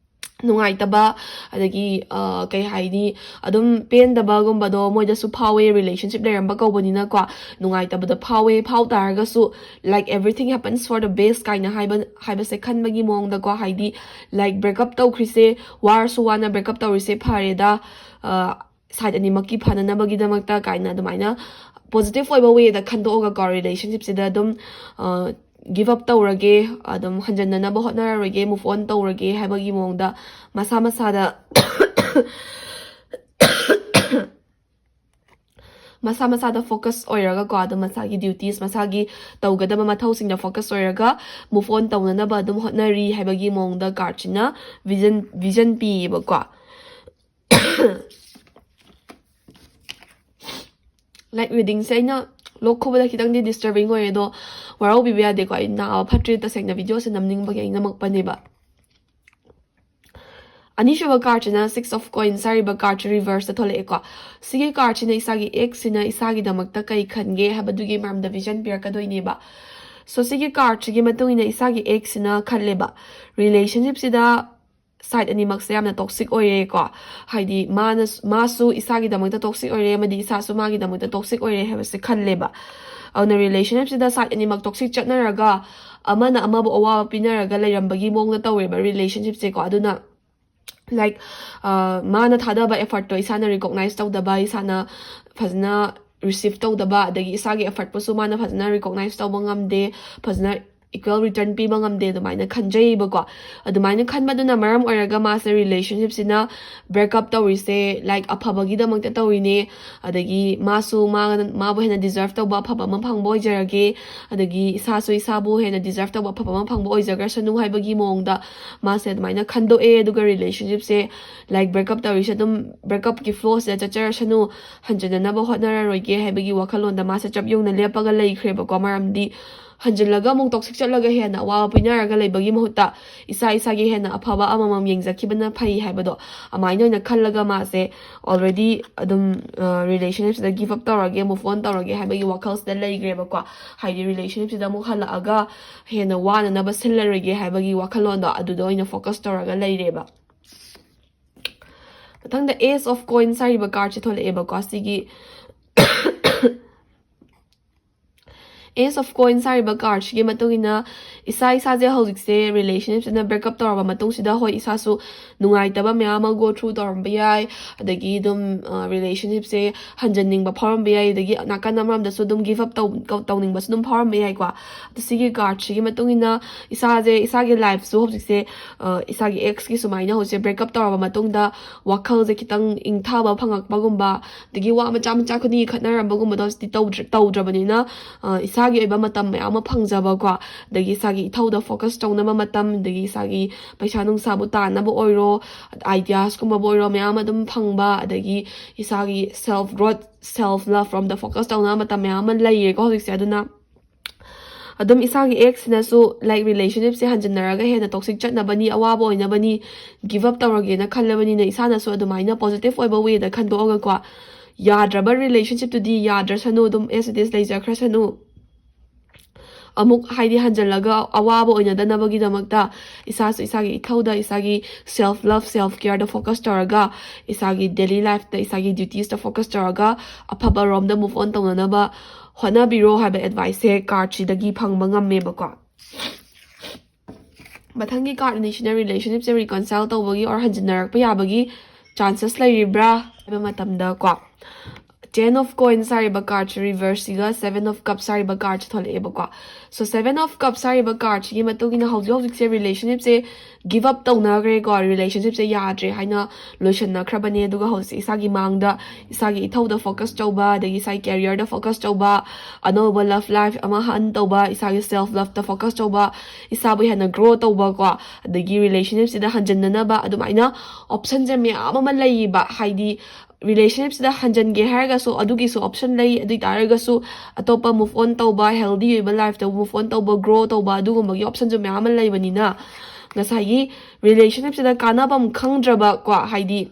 ꯅꯨꯡꯉꯥꯏꯇꯕ, ꯑꯗꯒꯤ, ꯑ, ꯀꯩ ꯍꯥꯏꯅꯤ, ꯑꯗꯨꯝ ꯄꯦꯟꯗꯕꯒꯨꯝꯕꯗꯣ ꯃꯣꯏꯗꯁꯨ ꯐꯥꯎꯋꯦ, relationship ꯂꯩꯔꯝꯕ ꯀꯧꯕꯅꯤꯅꯀꯣ, ꯅꯨꯡꯉꯥꯏꯇꯕꯗꯣ ꯐꯥꯎꯋꯦ꯫ ꯐꯥꯎ ꯇꯥꯔꯒꯁꯨ, like, everything happens for the best ꯀꯥꯏꯅ ꯍꯥꯏꯕ, ꯍꯥꯏꯕꯁꯦ ꯈꯟꯕꯒꯤ ꯃꯑꯣꯡꯗꯀꯣ, ꯍꯥꯏꯗꯤ, like, break up ꯇꯧꯈ꯭ꯔꯤꯁꯦ, ꯋꯥꯔꯁꯨ ꯋꯥꯅ break up ꯇꯧꯔꯤꯁꯦ ꯐꯔꯦꯗ, ꯑ, side ꯑꯅꯤꯃꯛꯀꯤ ꯐꯅꯅꯕꯒꯤꯗꯃꯛꯇ ꯀꯥꯏꯅ ꯑꯗꯨꯃꯥꯏꯅ positive ꯑꯣꯏꯕ wayꯗ ꯈꯟꯗꯣꯛꯑꯒꯀꯣ, relationshipꯁꯤꯗ ꯑꯗꯨꯝ, ꯑ, give up ꯇꯧꯔꯒꯦ, ꯑꯗꯨꯝ ꯍꯟꯖꯟꯅꯅꯕ ꯍꯣꯠꯅꯔꯔꯣꯏꯒꯦ, move on ꯇꯧꯔꯒꯦ ꯍꯥꯏꯕꯒꯤ ꯃꯑꯣꯡꯗ ꯃꯁꯥ ꯃꯁꯥꯗ, ꯃꯁꯥ ꯃꯁꯥꯗ focus ꯑꯣꯏꯔꯒꯀꯣ, ꯑꯗꯨꯝ ꯃꯁꯥꯒꯤ duties, ꯃꯁꯥꯒꯤ ꯇꯧꯒꯗꯕ ꯃꯊꯧꯁꯤꯡꯗ focus ꯑꯣꯏꯔꯒ move on ꯇꯧꯅꯅꯕ ꯑꯗꯨꯝ ꯍꯣꯠꯅꯔꯤ ꯍꯥꯏꯕꯒꯤ ꯃꯑꯣꯡꯗ cardꯁꯤꯅ vision, vision ꯄꯤꯌꯦꯕꯀꯣ꯫ Like, readingꯁꯦ ꯑꯩꯅ ꯂꯣꯛ ꯈꯨꯕꯗ ꯈꯤꯇꯪꯗꯤ disturbing ꯑꯣꯏꯌꯦ, ꯑꯗꯣ ꯋꯥꯔꯧꯕꯤꯕ ꯌꯥꯗꯦꯀꯣ꯫ ꯑꯩ ꯅꯥꯕ ꯐꯠꯇ꯭ꯔꯤ, ꯇꯁꯦꯡꯅ videoꯁꯦ ꯅꯝꯅꯤꯡꯕꯒꯤ ꯑꯩ ꯅꯝꯃꯛꯄꯅꯦꯕ꯫ ꯑꯅꯤꯁꯨꯕ cardꯁꯤꯅ Six of Coins ꯍꯥꯏꯔꯤꯕ cardꯁꯦ reverseꯇ ꯊꯣꯛꯂꯛꯑꯦꯀꯣ꯫ ꯁꯤꯒꯤ cardꯁꯤꯅ ꯏꯁꯥꯒꯤ exꯁꯤꯅ ꯏꯁꯥꯒꯤꯗꯃꯛꯇ ꯀꯩ ꯈꯟꯒꯦ ꯍꯥꯏꯕꯗꯨꯒꯤ ꯃꯔꯝꯗ vision ꯄꯤꯔꯛꯀꯗꯣꯏꯅꯦꯕ꯫ So, ꯁꯤꯒꯤ cardꯁꯤꯒꯤ ꯃꯇꯨꯡ ꯏꯟꯅ ꯏꯁꯥꯒꯤ exꯁꯤꯅ ꯈꯜꯂꯦꯕ, relationshipꯁꯤꯗ side ꯑꯅꯤꯃꯛꯁꯦ ꯌꯥꯝꯅ toxic ꯑꯣꯏꯔꯦꯀꯣ꯫ ꯍꯥꯏꯗꯤ ꯃꯥꯅ, ꯃꯥꯁꯨ ꯏꯁꯥꯒꯤꯗꯃꯛꯇ toxic ꯑꯣꯏꯔꯦ, ꯑꯃꯗꯤ ꯏꯁꯥꯁꯨ ꯃꯥꯒꯤꯗꯃꯛꯇ toxic ꯑꯣꯏꯔꯦ ꯍꯥꯏꯕꯁꯦ ꯈꯜꯂꯦꯕ꯫ ꯑꯗꯨꯅ relationshipꯁꯤꯗ side ꯑꯅꯤꯃꯛ toxic ꯆꯠꯅꯔꯒ ꯑꯃꯅ ꯑꯃꯕꯨ ꯑꯋꯥꯕ ꯄꯤꯅꯔꯒ ꯂꯩꯔꯝꯕꯒꯤ ꯃꯑꯣꯡꯗ ꯇꯧꯔꯦꯕ relationshipꯁꯦꯀꯣ꯫ ꯑꯗꯨꯅ, like, ꯑ, ꯃꯥꯅ ꯊꯥꯗꯕ effortꯇꯣ ꯏꯁꯥꯅ recognize ꯇꯧꯗꯕ, ꯏꯁꯥꯅ ꯐꯖꯅ receive ꯇꯧꯗꯕ, ꯑꯗꯒꯤ ꯏꯁꯥꯒꯤ effortꯄꯨꯁꯨ ꯃꯥꯅ ꯐꯖꯅ recognize ꯇꯧꯕ ꯉꯝꯗꯦ, ꯐꯖꯅ equal return ꯄꯤꯕ ꯉꯝꯗꯦ ꯑꯗꯨꯃꯥꯏꯅ ꯈꯟꯖꯩꯌꯦꯕꯀꯣ꯫ ꯑꯗꯨꯃꯥꯏꯅ ꯈꯟꯕꯗꯨꯅ ꯃꯔꯝ ꯑꯣꯏꯔꯒ ꯃꯥꯁꯦ relationshipꯁꯤꯅ break up ꯇꯧꯔꯤꯁꯦ, like, ꯑꯐꯕꯒꯤꯗꯃꯛꯇ ꯇꯧꯔꯤꯅꯦ, ꯑꯗꯒꯤ ꯃꯥꯁꯨ ꯃꯥ ꯃꯥꯕꯨ ꯍꯦꯟꯅ deserve ꯇꯧꯕ ꯑꯐꯕ ꯑꯃ ꯐꯪꯕ ꯑꯣꯏꯖꯔꯒꯦ, ꯑꯗꯒꯤ ꯏꯁꯥꯁꯨ ꯏꯁꯥꯕꯨ ꯍꯦꯟꯅ deserve ꯇꯧꯕ ꯑꯐꯕ ꯑꯃ ꯐꯪꯕ ꯑꯣꯏꯖꯈ꯭ꯔꯁꯅꯨ ꯍꯥꯏꯕꯒꯤ ꯃꯑꯣꯡꯗ ꯃꯥꯁꯦ ꯑꯗꯨꯃꯥꯏꯅ ꯈꯟꯗꯣꯛꯑꯦ꯫ ꯑꯗꯨꯒ relationshipꯁꯦ, like, break up ꯇꯧꯔꯤꯁꯦ ꯑꯗꯨꯝ break upꯀꯤ flowꯁꯤꯗ ꯆꯠꯆꯔꯁꯅꯨ, ꯍꯟꯖꯤꯟꯅꯅꯕ ꯍꯣꯠꯅꯔꯔꯣꯏꯒꯦ ꯍꯥꯏꯕꯒꯤ ꯋꯥꯈꯜꯂꯣꯟꯗ ꯃꯥꯁꯦ ꯆꯞ ꯌꯨꯡꯅ ꯂꯦꯞꯄꯒ ꯂꯩꯈ꯭ꯔꯦꯕꯀꯣ꯫ ꯃꯔꯝꯗꯤ ꯍꯟꯖꯤꯜꯂꯒ ꯑꯃꯨꯛ toxic ꯆꯠꯂꯒ ꯍꯦꯟꯅ ꯑꯋꯥꯕ ꯄꯤꯅꯔꯒ ꯂꯩꯕꯒꯤ ꯃꯍꯨꯠꯇ ꯏꯁꯥ ꯏꯁꯥꯒꯤ ꯍꯦꯟꯅ ꯑꯐꯕ ꯑꯃꯃꯝ ꯌꯦꯡꯖꯈꯤꯕꯅ ꯐꯩ ꯍꯥꯏꯕꯗꯣ ꯑꯗꯨꯃꯥꯏꯅ ꯑꯣꯏꯅ ꯈꯜꯂꯒ ꯃꯥꯁꯦ already ꯑꯗꯨꯝ, ꯑ, relationshipꯁꯤꯗ give up ꯇꯧꯔꯒꯦ, move on ꯇꯧꯔꯒꯦ ꯍꯥꯏꯕꯒꯤ ꯋꯥꯈꯜꯁꯤꯗ ꯂꯩꯈ꯭ꯔꯦꯕꯀꯣ꯫ ꯍꯥꯏꯗꯤ relationshipꯁꯤꯗ ꯑꯃꯨꯛ ꯍꯜꯂꯛꯑꯒ ꯍꯦꯟꯅ ꯋꯥꯅꯅꯕ ꯁꯤꯜꯂꯔꯣꯏꯒꯦ ꯍꯥꯏꯕꯒꯤ ꯋꯥꯈꯜꯂꯣꯟꯗꯣ ꯑꯗꯨꯗ ꯑꯣꯏꯅ focus ꯇꯧꯔꯒ ꯂꯩꯔꯦꯕ꯫ ꯃꯊꯪꯗ Ace of Coins ꯍꯥꯏꯔꯤꯕ cardꯁꯦ ꯊꯣꯛꯂꯛꯑꯦꯕꯀꯣ꯫ ꯁꯤꯒꯤ Ace of Coins ꯍꯥꯏꯔꯤꯕ cardꯁꯤꯒꯤ ꯃꯇꯨꯡ ꯏꯟꯅ ꯏꯁꯥ ꯏꯁꯥꯁꯦ ꯍꯧꯖꯤꯛꯁꯦ relationshipꯁꯤꯅ break up ꯇꯧꯔꯕ ꯃꯇꯨꯡꯁꯤꯗ, ꯍꯣꯏ, ꯏꯁꯥꯁꯨ ꯅꯨꯡꯉꯥꯏꯇꯕ ꯃꯌꯥꯝ ꯑꯃ go through ꯇꯧꯔꯝꯕ ꯌꯥꯏ, ꯑꯗꯒꯤ ꯑꯗꯨꯝ, ꯑ, relationshipꯁꯦ ꯍꯟꯖꯟꯅꯤꯡꯕ ꯐꯥꯎꯔꯝꯕ ꯌꯥꯏ, ꯑꯗꯒꯤ ꯅꯥꯀꯟ ꯑꯃꯔꯣꯝꯗꯁꯨ ꯑꯗꯨꯝ give up ꯇꯧ-, ꯇꯧꯅꯤꯡꯕꯁꯨ ꯑꯗꯨꯝ ꯐꯥꯎꯔꯝꯕ ꯌꯥꯏꯀꯣ꯫ ꯑꯗꯣ ꯁꯤꯒꯤ cardꯁꯤꯒꯤ ꯃꯇꯨꯡ ꯏꯟꯅ ꯏꯁꯥꯁꯦ, ꯏꯁꯥꯒꯤ lifeꯁꯨ ꯍꯧꯖꯤꯛꯁꯦ, ꯑ, ꯏꯁꯥꯒꯤ exꯀꯤ ꯁꯨꯃꯥꯏꯅ ꯍꯧꯖꯤꯛꯁꯦ break up ꯇꯧꯔꯕ ꯃꯇꯨꯡꯗ ꯋꯥꯈꯜꯁꯦ ꯈꯤꯇꯪ ꯏꯪꯊꯕ ꯐꯪꯉꯛꯄꯒꯨꯝꯕ, ꯑꯗꯒꯤ ꯋꯥ ꯃꯆꯥ ꯃꯆꯥ ꯈꯨꯗꯤꯡꯒꯤ ꯈꯠꯅꯔꯝꯕꯒꯨꯝꯕꯗꯣ ꯍꯧꯖꯤꯛꯇꯤ ꯇꯧꯗ꯭ꯔ-, ꯇꯧꯗ꯭ꯔꯕꯅꯤꯅ, ꯑ, ꯏꯁꯥꯒꯤ ꯑꯣꯏꯕ ꯃꯇꯝ ꯃꯌꯥꯝ ꯑꯃ ꯐꯪꯖꯕꯀꯣ, ꯑꯗꯒꯤ ꯏꯁꯥꯒꯤ ꯏꯊꯧꯗ focus ꯇꯧꯅꯕ ꯃꯇꯝ, ꯑꯗꯒꯤ ꯏꯁꯥꯒꯤ ꯄꯩꯁꯥ ꯅꯨꯡꯁꯥꯕꯨ ꯇꯥꯟꯅꯕ ꯑꯣꯏꯔꯣ, ideasꯀꯨꯝꯕꯕꯨ ꯑꯣꯏꯔꯣ, ꯃꯌꯥꯝ ꯑꯗꯨꯝ ꯐꯪꯕ, ꯑꯗꯒꯤ ꯏꯁꯥꯒꯤ self growth, self love ꯔꯣꯝꯗ focus ꯇꯧꯅꯕ ꯃꯇꯝ ꯃꯌꯥꯝ ꯑꯃ ꯂꯩꯔꯦꯀꯣ ꯍꯧꯖꯤꯛꯁꯦ꯫ ꯑꯗꯨꯅ ꯑꯗꯨꯝ ꯏꯁꯥꯒꯤ exꯁꯤꯅꯁꯨ, like, relationshipꯁꯦ ꯍꯟꯖꯤꯟꯅꯔꯒ ꯍꯦꯟꯅ toxic ꯆꯠꯅꯕꯅꯤ, ꯑꯋꯥꯕ ꯑꯣꯏꯅꯕꯅꯤ, give up ꯇꯧꯔꯒꯦꯅ ꯈꯜꯂꯕꯅꯤꯅ ꯏꯁꯥꯅꯁꯨ ꯑꯗꯨꯃꯥꯏꯅ positive ꯑꯣꯏꯕ wayꯗ ꯈꯟꯗꯣꯛꯑꯒꯀꯣ, ꯌꯥꯗ꯭ꯔꯕ relationshipꯇꯨꯗꯤ ꯌꯥꯗ꯭ꯔꯁꯅꯨ, ꯑꯗꯨꯝ as it is ꯂꯩꯖꯈ꯭ꯔꯁꯅꯨ꯫ ꯑꯃꯨꯛ, ꯍꯥꯏꯗꯤ, ꯍꯟꯖꯤꯜꯂꯒ ꯑꯋꯥꯕ ꯑꯣꯏꯅꯗꯅꯕꯒꯤꯗꯃꯛꯇ ꯏꯁꯥꯁꯨ ꯏꯁꯥꯒꯤ ꯏꯊꯧꯗ, ꯏꯁꯥꯒꯤ self love, self careꯗ focus ꯇꯧꯔꯒ, ꯏꯁꯥꯒꯤ daily lifeꯇ, ꯏꯁꯥꯒꯤ dutiesꯇ focus ꯇꯧꯔꯒ ꯑꯐꯕ ꯔꯣꯝꯗ move on ꯇꯧꯅꯅꯕ ꯍꯣꯠꯅꯕꯤꯔꯣ ꯍꯥꯏꯕ adviceꯁꯦ cardꯁꯤꯗꯒꯤ ꯐꯪꯕ ꯉꯝꯃꯦꯕꯀꯣ꯫ ꯃꯊꯪꯒꯤ card ꯑꯅꯤꯁꯤꯅ relationshipꯁꯦ reconcile ꯇꯧꯕꯒꯤ or ꯍꯟꯖꯤꯟꯅꯔꯛꯄ ꯌꯥꯕꯒꯤ chances ꯂꯩꯔꯤꯕ꯭ꯔꯥ ꯍꯥꯏꯕ ꯃꯇꯝꯗ ꯀꯣ, Ten of Coins ꯍꯥꯏꯔꯤꯕ cardꯁꯦ reverseꯁꯤꯒ Seven of Cups ꯍꯥꯏꯔꯤꯕ cardꯁꯦ ꯊꯣꯛꯂꯛꯑꯦꯕꯀꯣ꯫ So Seven of Cups ꯍꯥꯏꯔꯤꯕ cardꯁꯤꯒꯤ ꯃꯇꯨꯡ ꯏꯟꯅ ꯍꯧꯖꯤꯛ ꯍꯧꯖꯤꯛꯁꯦ relationshipꯁꯦ give up ꯇꯧꯅꯈ꯭ꯔꯦꯀꯣ, relationshipꯁꯦ ꯌꯥꯗ꯭ꯔꯦ ꯍꯥꯏꯅ ꯂꯣꯏꯁꯟꯅꯈ꯭ꯔꯕꯅꯦ꯫ ꯑꯗꯨꯒ ꯍꯧꯖꯤꯛ ꯏꯁꯥꯒꯤ ꯃꯥꯡꯗ ꯏꯁꯥꯒꯤ ꯏꯊꯧꯗ focus ꯇꯧꯕ, ꯑꯗꯒꯤ ꯏꯁꯥꯒꯤ careerꯗ focus ꯇꯧꯕ, ꯑꯅꯧꯕ love life ꯑꯃ hunt ꯇꯧꯕ, ꯏꯁꯥꯒꯤ self loveꯇ focus ꯇꯧꯕ, ꯏꯁꯥꯕꯨ ꯍꯦꯟꯅ grow ꯇꯧꯕꯀꯣ, ꯑꯗꯒꯤ relationshipꯁꯤꯗ ꯍꯟꯖꯤꯟꯅꯅꯕ ꯑꯗꯨꯃꯥꯏꯅ optionꯁꯦ ꯃꯌꯥꯝ ꯑꯃ ꯂꯩꯌꯦꯕ꯫ ꯍꯥꯏꯗꯤ relationshipꯁꯤꯗ ꯍꯟꯖꯤꯟꯒꯦ ꯍꯥꯏꯔꯒꯁꯨ ꯑꯗꯨꯒꯤꯁꯨ option ꯂꯩ꯫ ꯑꯗꯨ ꯑꯣꯏ ꯇꯥꯔꯒꯁꯨ ꯑꯇꯣꯞꯄ move on ꯇꯧꯕ, healthy ꯑꯣꯏꯕ lifeꯇ move on ꯇꯧꯕ, grow ꯇꯧꯕ, ꯑꯗꯨꯒꯨꯝꯕꯒꯤ optionꯁꯨ ꯃꯌꯥꯝ ꯑꯃ ꯂꯩꯕꯅꯤꯅ ꯉꯁꯥꯏꯒꯤ relationshipꯁꯤꯗ ꯀꯥꯟꯅꯐꯝ ꯈꯪꯗ꯭ꯔꯕ ꯀꯣ, ꯍꯥꯏꯗꯤ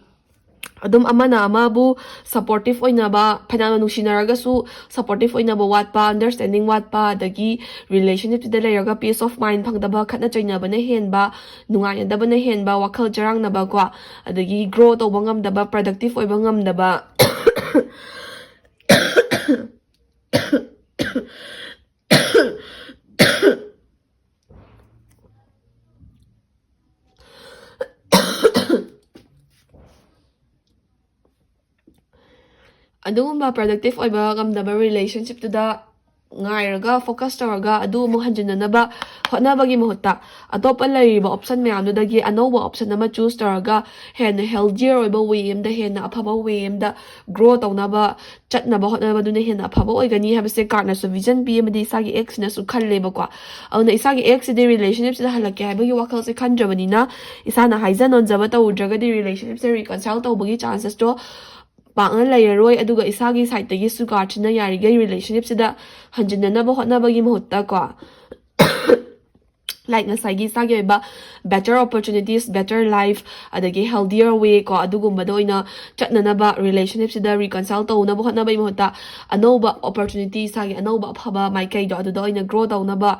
ꯑꯗꯨꯝ ꯑꯃꯅ ꯑꯃꯕꯨ supportive ꯑꯣꯏꯅꯕ, ꯐꯅꯌꯥꯝꯅ ꯅꯨꯡꯁꯤꯅꯔꯒꯁꯨ supportive ꯑꯣꯏꯅꯕ ꯋꯥꯠꯄ, understanding ꯋꯥꯠꯄ, ꯑꯗꯒꯤ relationshipꯁꯤꯗ ꯂꯩꯔꯒ peace of mind ꯐꯪꯗꯕ, ꯈꯠꯅ ꯆꯩꯅꯕꯅ ꯍꯦꯟꯕ, ꯅꯨꯡꯉꯥꯏꯅꯗꯕꯅ ꯍꯦꯟꯕ, ꯋꯥꯈꯜ ꯆꯔꯥꯡꯅꯕ ꯀꯣ, ꯑꯗꯒꯤ grow ꯇꯧꯕ ꯉꯝꯗꯕ, productive ꯑꯣꯏꯕ ꯉꯝꯗꯕ, ꯑꯗꯨꯒꯨꯝꯕ productive ꯑꯣꯏꯕ ꯉꯝꯗꯕ relationshipꯇꯨꯗ ꯉꯥꯏꯔꯒ focus ꯇꯧꯔꯒ ꯑꯗꯨ ꯑꯃꯨꯛ ꯍꯟꯖꯤꯟꯅꯅꯕ ꯍꯣꯠꯅꯕꯒꯤ ꯃꯍꯨꯠꯇ ꯑꯇꯣꯞꯄ ꯂꯩꯔꯤꯕ option ꯃꯌꯥꯝꯗꯨꯗꯒꯤ ꯑꯅꯧꯕ option ꯑꯃ choose ꯇꯧꯔꯒ ꯍꯦꯟꯅ healthier ꯑꯣꯏꯕ way ꯑꯃꯗ, ꯍꯦꯟꯅ ꯑꯐꯕ way ꯑꯃꯗ grow ꯇꯧꯅꯕ ꯆꯠꯅꯕ ꯍꯣꯠꯅꯕꯗꯨꯅ ꯍꯦꯟꯅ ꯑꯐꯕ ꯑꯣꯏꯒꯅꯤ ꯍꯥꯏꯕꯁꯦ cardꯅꯁꯨ vision ꯄꯤ ꯑꯃꯗꯤ ꯏꯁꯥꯒꯤ exꯁꯤꯅꯁꯨ ꯈꯜꯂꯦꯕꯀꯣ꯫ ꯑꯗꯨꯅ ꯏꯁꯥꯒꯤ exꯁꯤꯗꯤ relationshipꯁꯤꯗ ꯍꯜꯂꯛꯀꯦ ꯍꯥꯏꯕꯒꯤ ꯋꯥꯈꯜꯁꯦ ꯈꯟꯗ꯭ꯔꯕꯅꯤꯅ ꯏꯁꯥꯅ ꯍꯥꯏꯖ ꯅꯣꯟꯖꯕ ꯇꯧꯗ꯭ꯔꯒꯗꯤ relationshipꯁꯦ reconcile ꯇꯧꯕꯒꯤ chancesꯇꯣ ꯄꯥꯛꯅ ꯂꯩꯔꯔꯣꯏ꯫ ꯑꯗꯨꯒ ꯏꯁꯥꯒꯤ sideꯇꯒꯤꯁꯨ cardꯁꯤꯅ ꯌꯥꯔꯤꯈꯩ relationshipꯁꯤꯗ ꯍꯟꯖꯤꯟꯅꯅꯕ ꯍꯣꯠꯅꯕꯒꯤ ꯃꯍꯨꯠꯇ ꯀꯣ, like ꯉꯁꯥꯏꯒꯤ ꯏꯁꯥꯒꯤ ꯑꯣꯏꯕ better opportunities, better life, ꯑꯗꯒꯤ healthier way ꯀꯣ, ꯑꯗꯨꯒꯨꯝꯕꯗ ꯑꯣꯏꯅ ꯆꯠꯅꯅꯕ, relationshipꯁꯤꯗ reconcile ꯇꯧꯅꯕ ꯍꯣꯠꯅꯕꯒꯤ ꯃꯍꯨꯠꯇ ꯑꯅꯧꯕ opportunity, ꯏꯁꯥꯒꯤ ꯑꯅꯧꯕ ꯑꯐꯕ ꯃꯥꯏꯀꯩꯗꯣ ꯑꯗꯨꯗ ꯑꯣꯏꯅ grow ꯇꯧꯅꯕ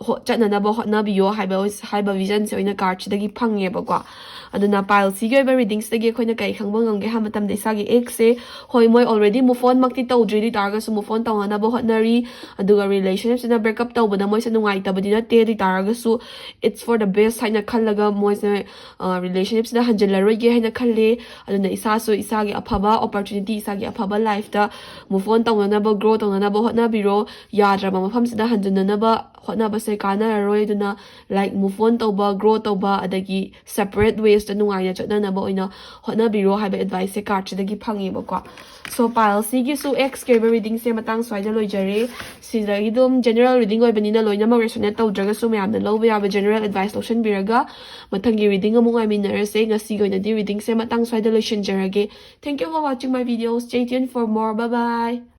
ꯍꯣ-, ꯆꯠꯅꯅꯕ ꯍꯣꯠꯅꯕꯤꯌꯣ ꯍꯥꯏꯕ, ꯍꯥꯏꯕ visionꯁꯦ ꯑꯣꯏꯅ cardꯁꯤꯗꯒꯤ ꯐꯪꯉꯦꯕꯀꯣ꯫ ꯑꯗꯨꯅ pile Cꯒꯤ ꯑꯣꯏꯕ readingꯁꯤꯗꯒꯤ ꯑꯩꯈꯣꯏꯅ ꯀꯔꯤ ꯈꯪꯕ ꯉꯝꯒꯦ ꯍꯥꯏꯕ ꯃꯇꯝꯗ ꯏꯁꯥꯒꯤ exꯁꯦ, ꯍꯣꯏ, ꯃꯣꯏ already move on ꯃꯛꯇꯤ ꯇꯧꯗ꯭ꯔꯤ, ꯑꯗꯨ ꯑꯣꯏ ꯇꯥꯔꯒꯁꯨ move on ꯇꯧꯅꯅꯕ ꯍꯣꯠꯅꯔꯤ꯫ ꯑꯗꯨꯒ relationshipꯁꯤꯅ break up ꯇꯧꯕꯗ ꯃꯣꯏꯁꯦ ꯅꯨꯡꯉꯥꯏꯇꯕꯗꯤ ꯅꯠꯇꯦ, ꯑꯗꯨ ꯑꯣꯏ ꯇꯥꯔꯒꯁꯨ it's for the best ꯍꯥꯏꯅ ꯈꯜꯂꯒ ꯃꯣꯏꯁꯦ ꯔꯤꯂꯦꯁꯟꯁꯤꯞꯁꯤꯗ ꯍꯟꯖꯤꯜꯂꯔꯣꯏꯒꯦ ꯍꯥꯏꯅ ꯈꯜꯂꯦ꯫ ꯑꯗꯨꯅ ꯏꯁꯥꯁꯨ ꯏꯁꯥꯒꯤ ꯑꯐꯕ opportunity, ꯏꯁꯥꯒꯤ ꯑꯐꯕ ꯂꯥꯏꯐꯇ move on ꯇꯧꯅꯅꯕ, ꯒ꯭ꯔꯣ ꯇꯧꯅꯅꯕ ꯍꯣꯠꯅꯕꯤꯔꯣ꯫ ꯌꯥꯗ꯭ꯔꯕ ꯃꯐꯝꯁꯤꯗ ꯍꯟꯖꯤꯟꯅꯅꯕ ꯍꯣꯠꯅꯕꯁꯦ ꯀꯥꯟꯅꯔꯔꯣꯏ꯫ ꯑꯗꯨꯅ, like, move on ꯇꯧꯕ, ꯒ꯭ꯔꯣ ꯇꯧꯕ, ꯑꯗꯒꯤ separate waysꯇ ꯅꯨꯡꯉꯥꯏꯅ ꯆꯠꯅꯅꯕ ꯑꯣꯏꯅ ꯍꯣꯠꯅꯕꯤꯔꯣ ꯍꯥꯏꯕ adviceꯁꯦ cardꯁꯤꯗꯒꯤ ꯐꯪꯉꯦꯕꯀꯣ꯫ So, pile Cꯒꯤꯁꯨ Xꯀꯤ ꯑꯣꯏꯕ readingꯁꯦ ꯃꯇꯥꯡ ꯁ꯭ꯋꯥꯏꯗ ꯂꯣꯏꯖꯔꯦ꯫ ꯁꯤꯗꯒꯤ ꯑꯗꯨꯝ general reading ꯑꯣꯏꯕꯅꯤꯅ ꯂꯣꯏꯅꯃꯛ resonate ꯇꯧꯗ꯭ꯔꯒꯁꯨ ꯃꯌꯥꯝꯅ ꯂꯧꯕ ꯌꯥꯕ general advice ꯂꯧꯁꯤꯟꯕꯤꯔꯒ ꯃꯊꯪꯒꯤ reading ꯑꯃꯨꯛ ꯉꯥꯏꯃꯤꯟꯅꯔꯁꯦ꯫ ꯉꯁꯤꯒꯤ ꯑꯣꯏꯅꯗꯤ readingꯁꯦ ꯃꯇꯥꯡ ꯁ꯭ꯋꯥꯏꯗ ꯂꯣꯏꯁꯤꯟꯖꯔꯒꯦ꯫ Thank you for watching my video. Stay tuned for more. Bye bye.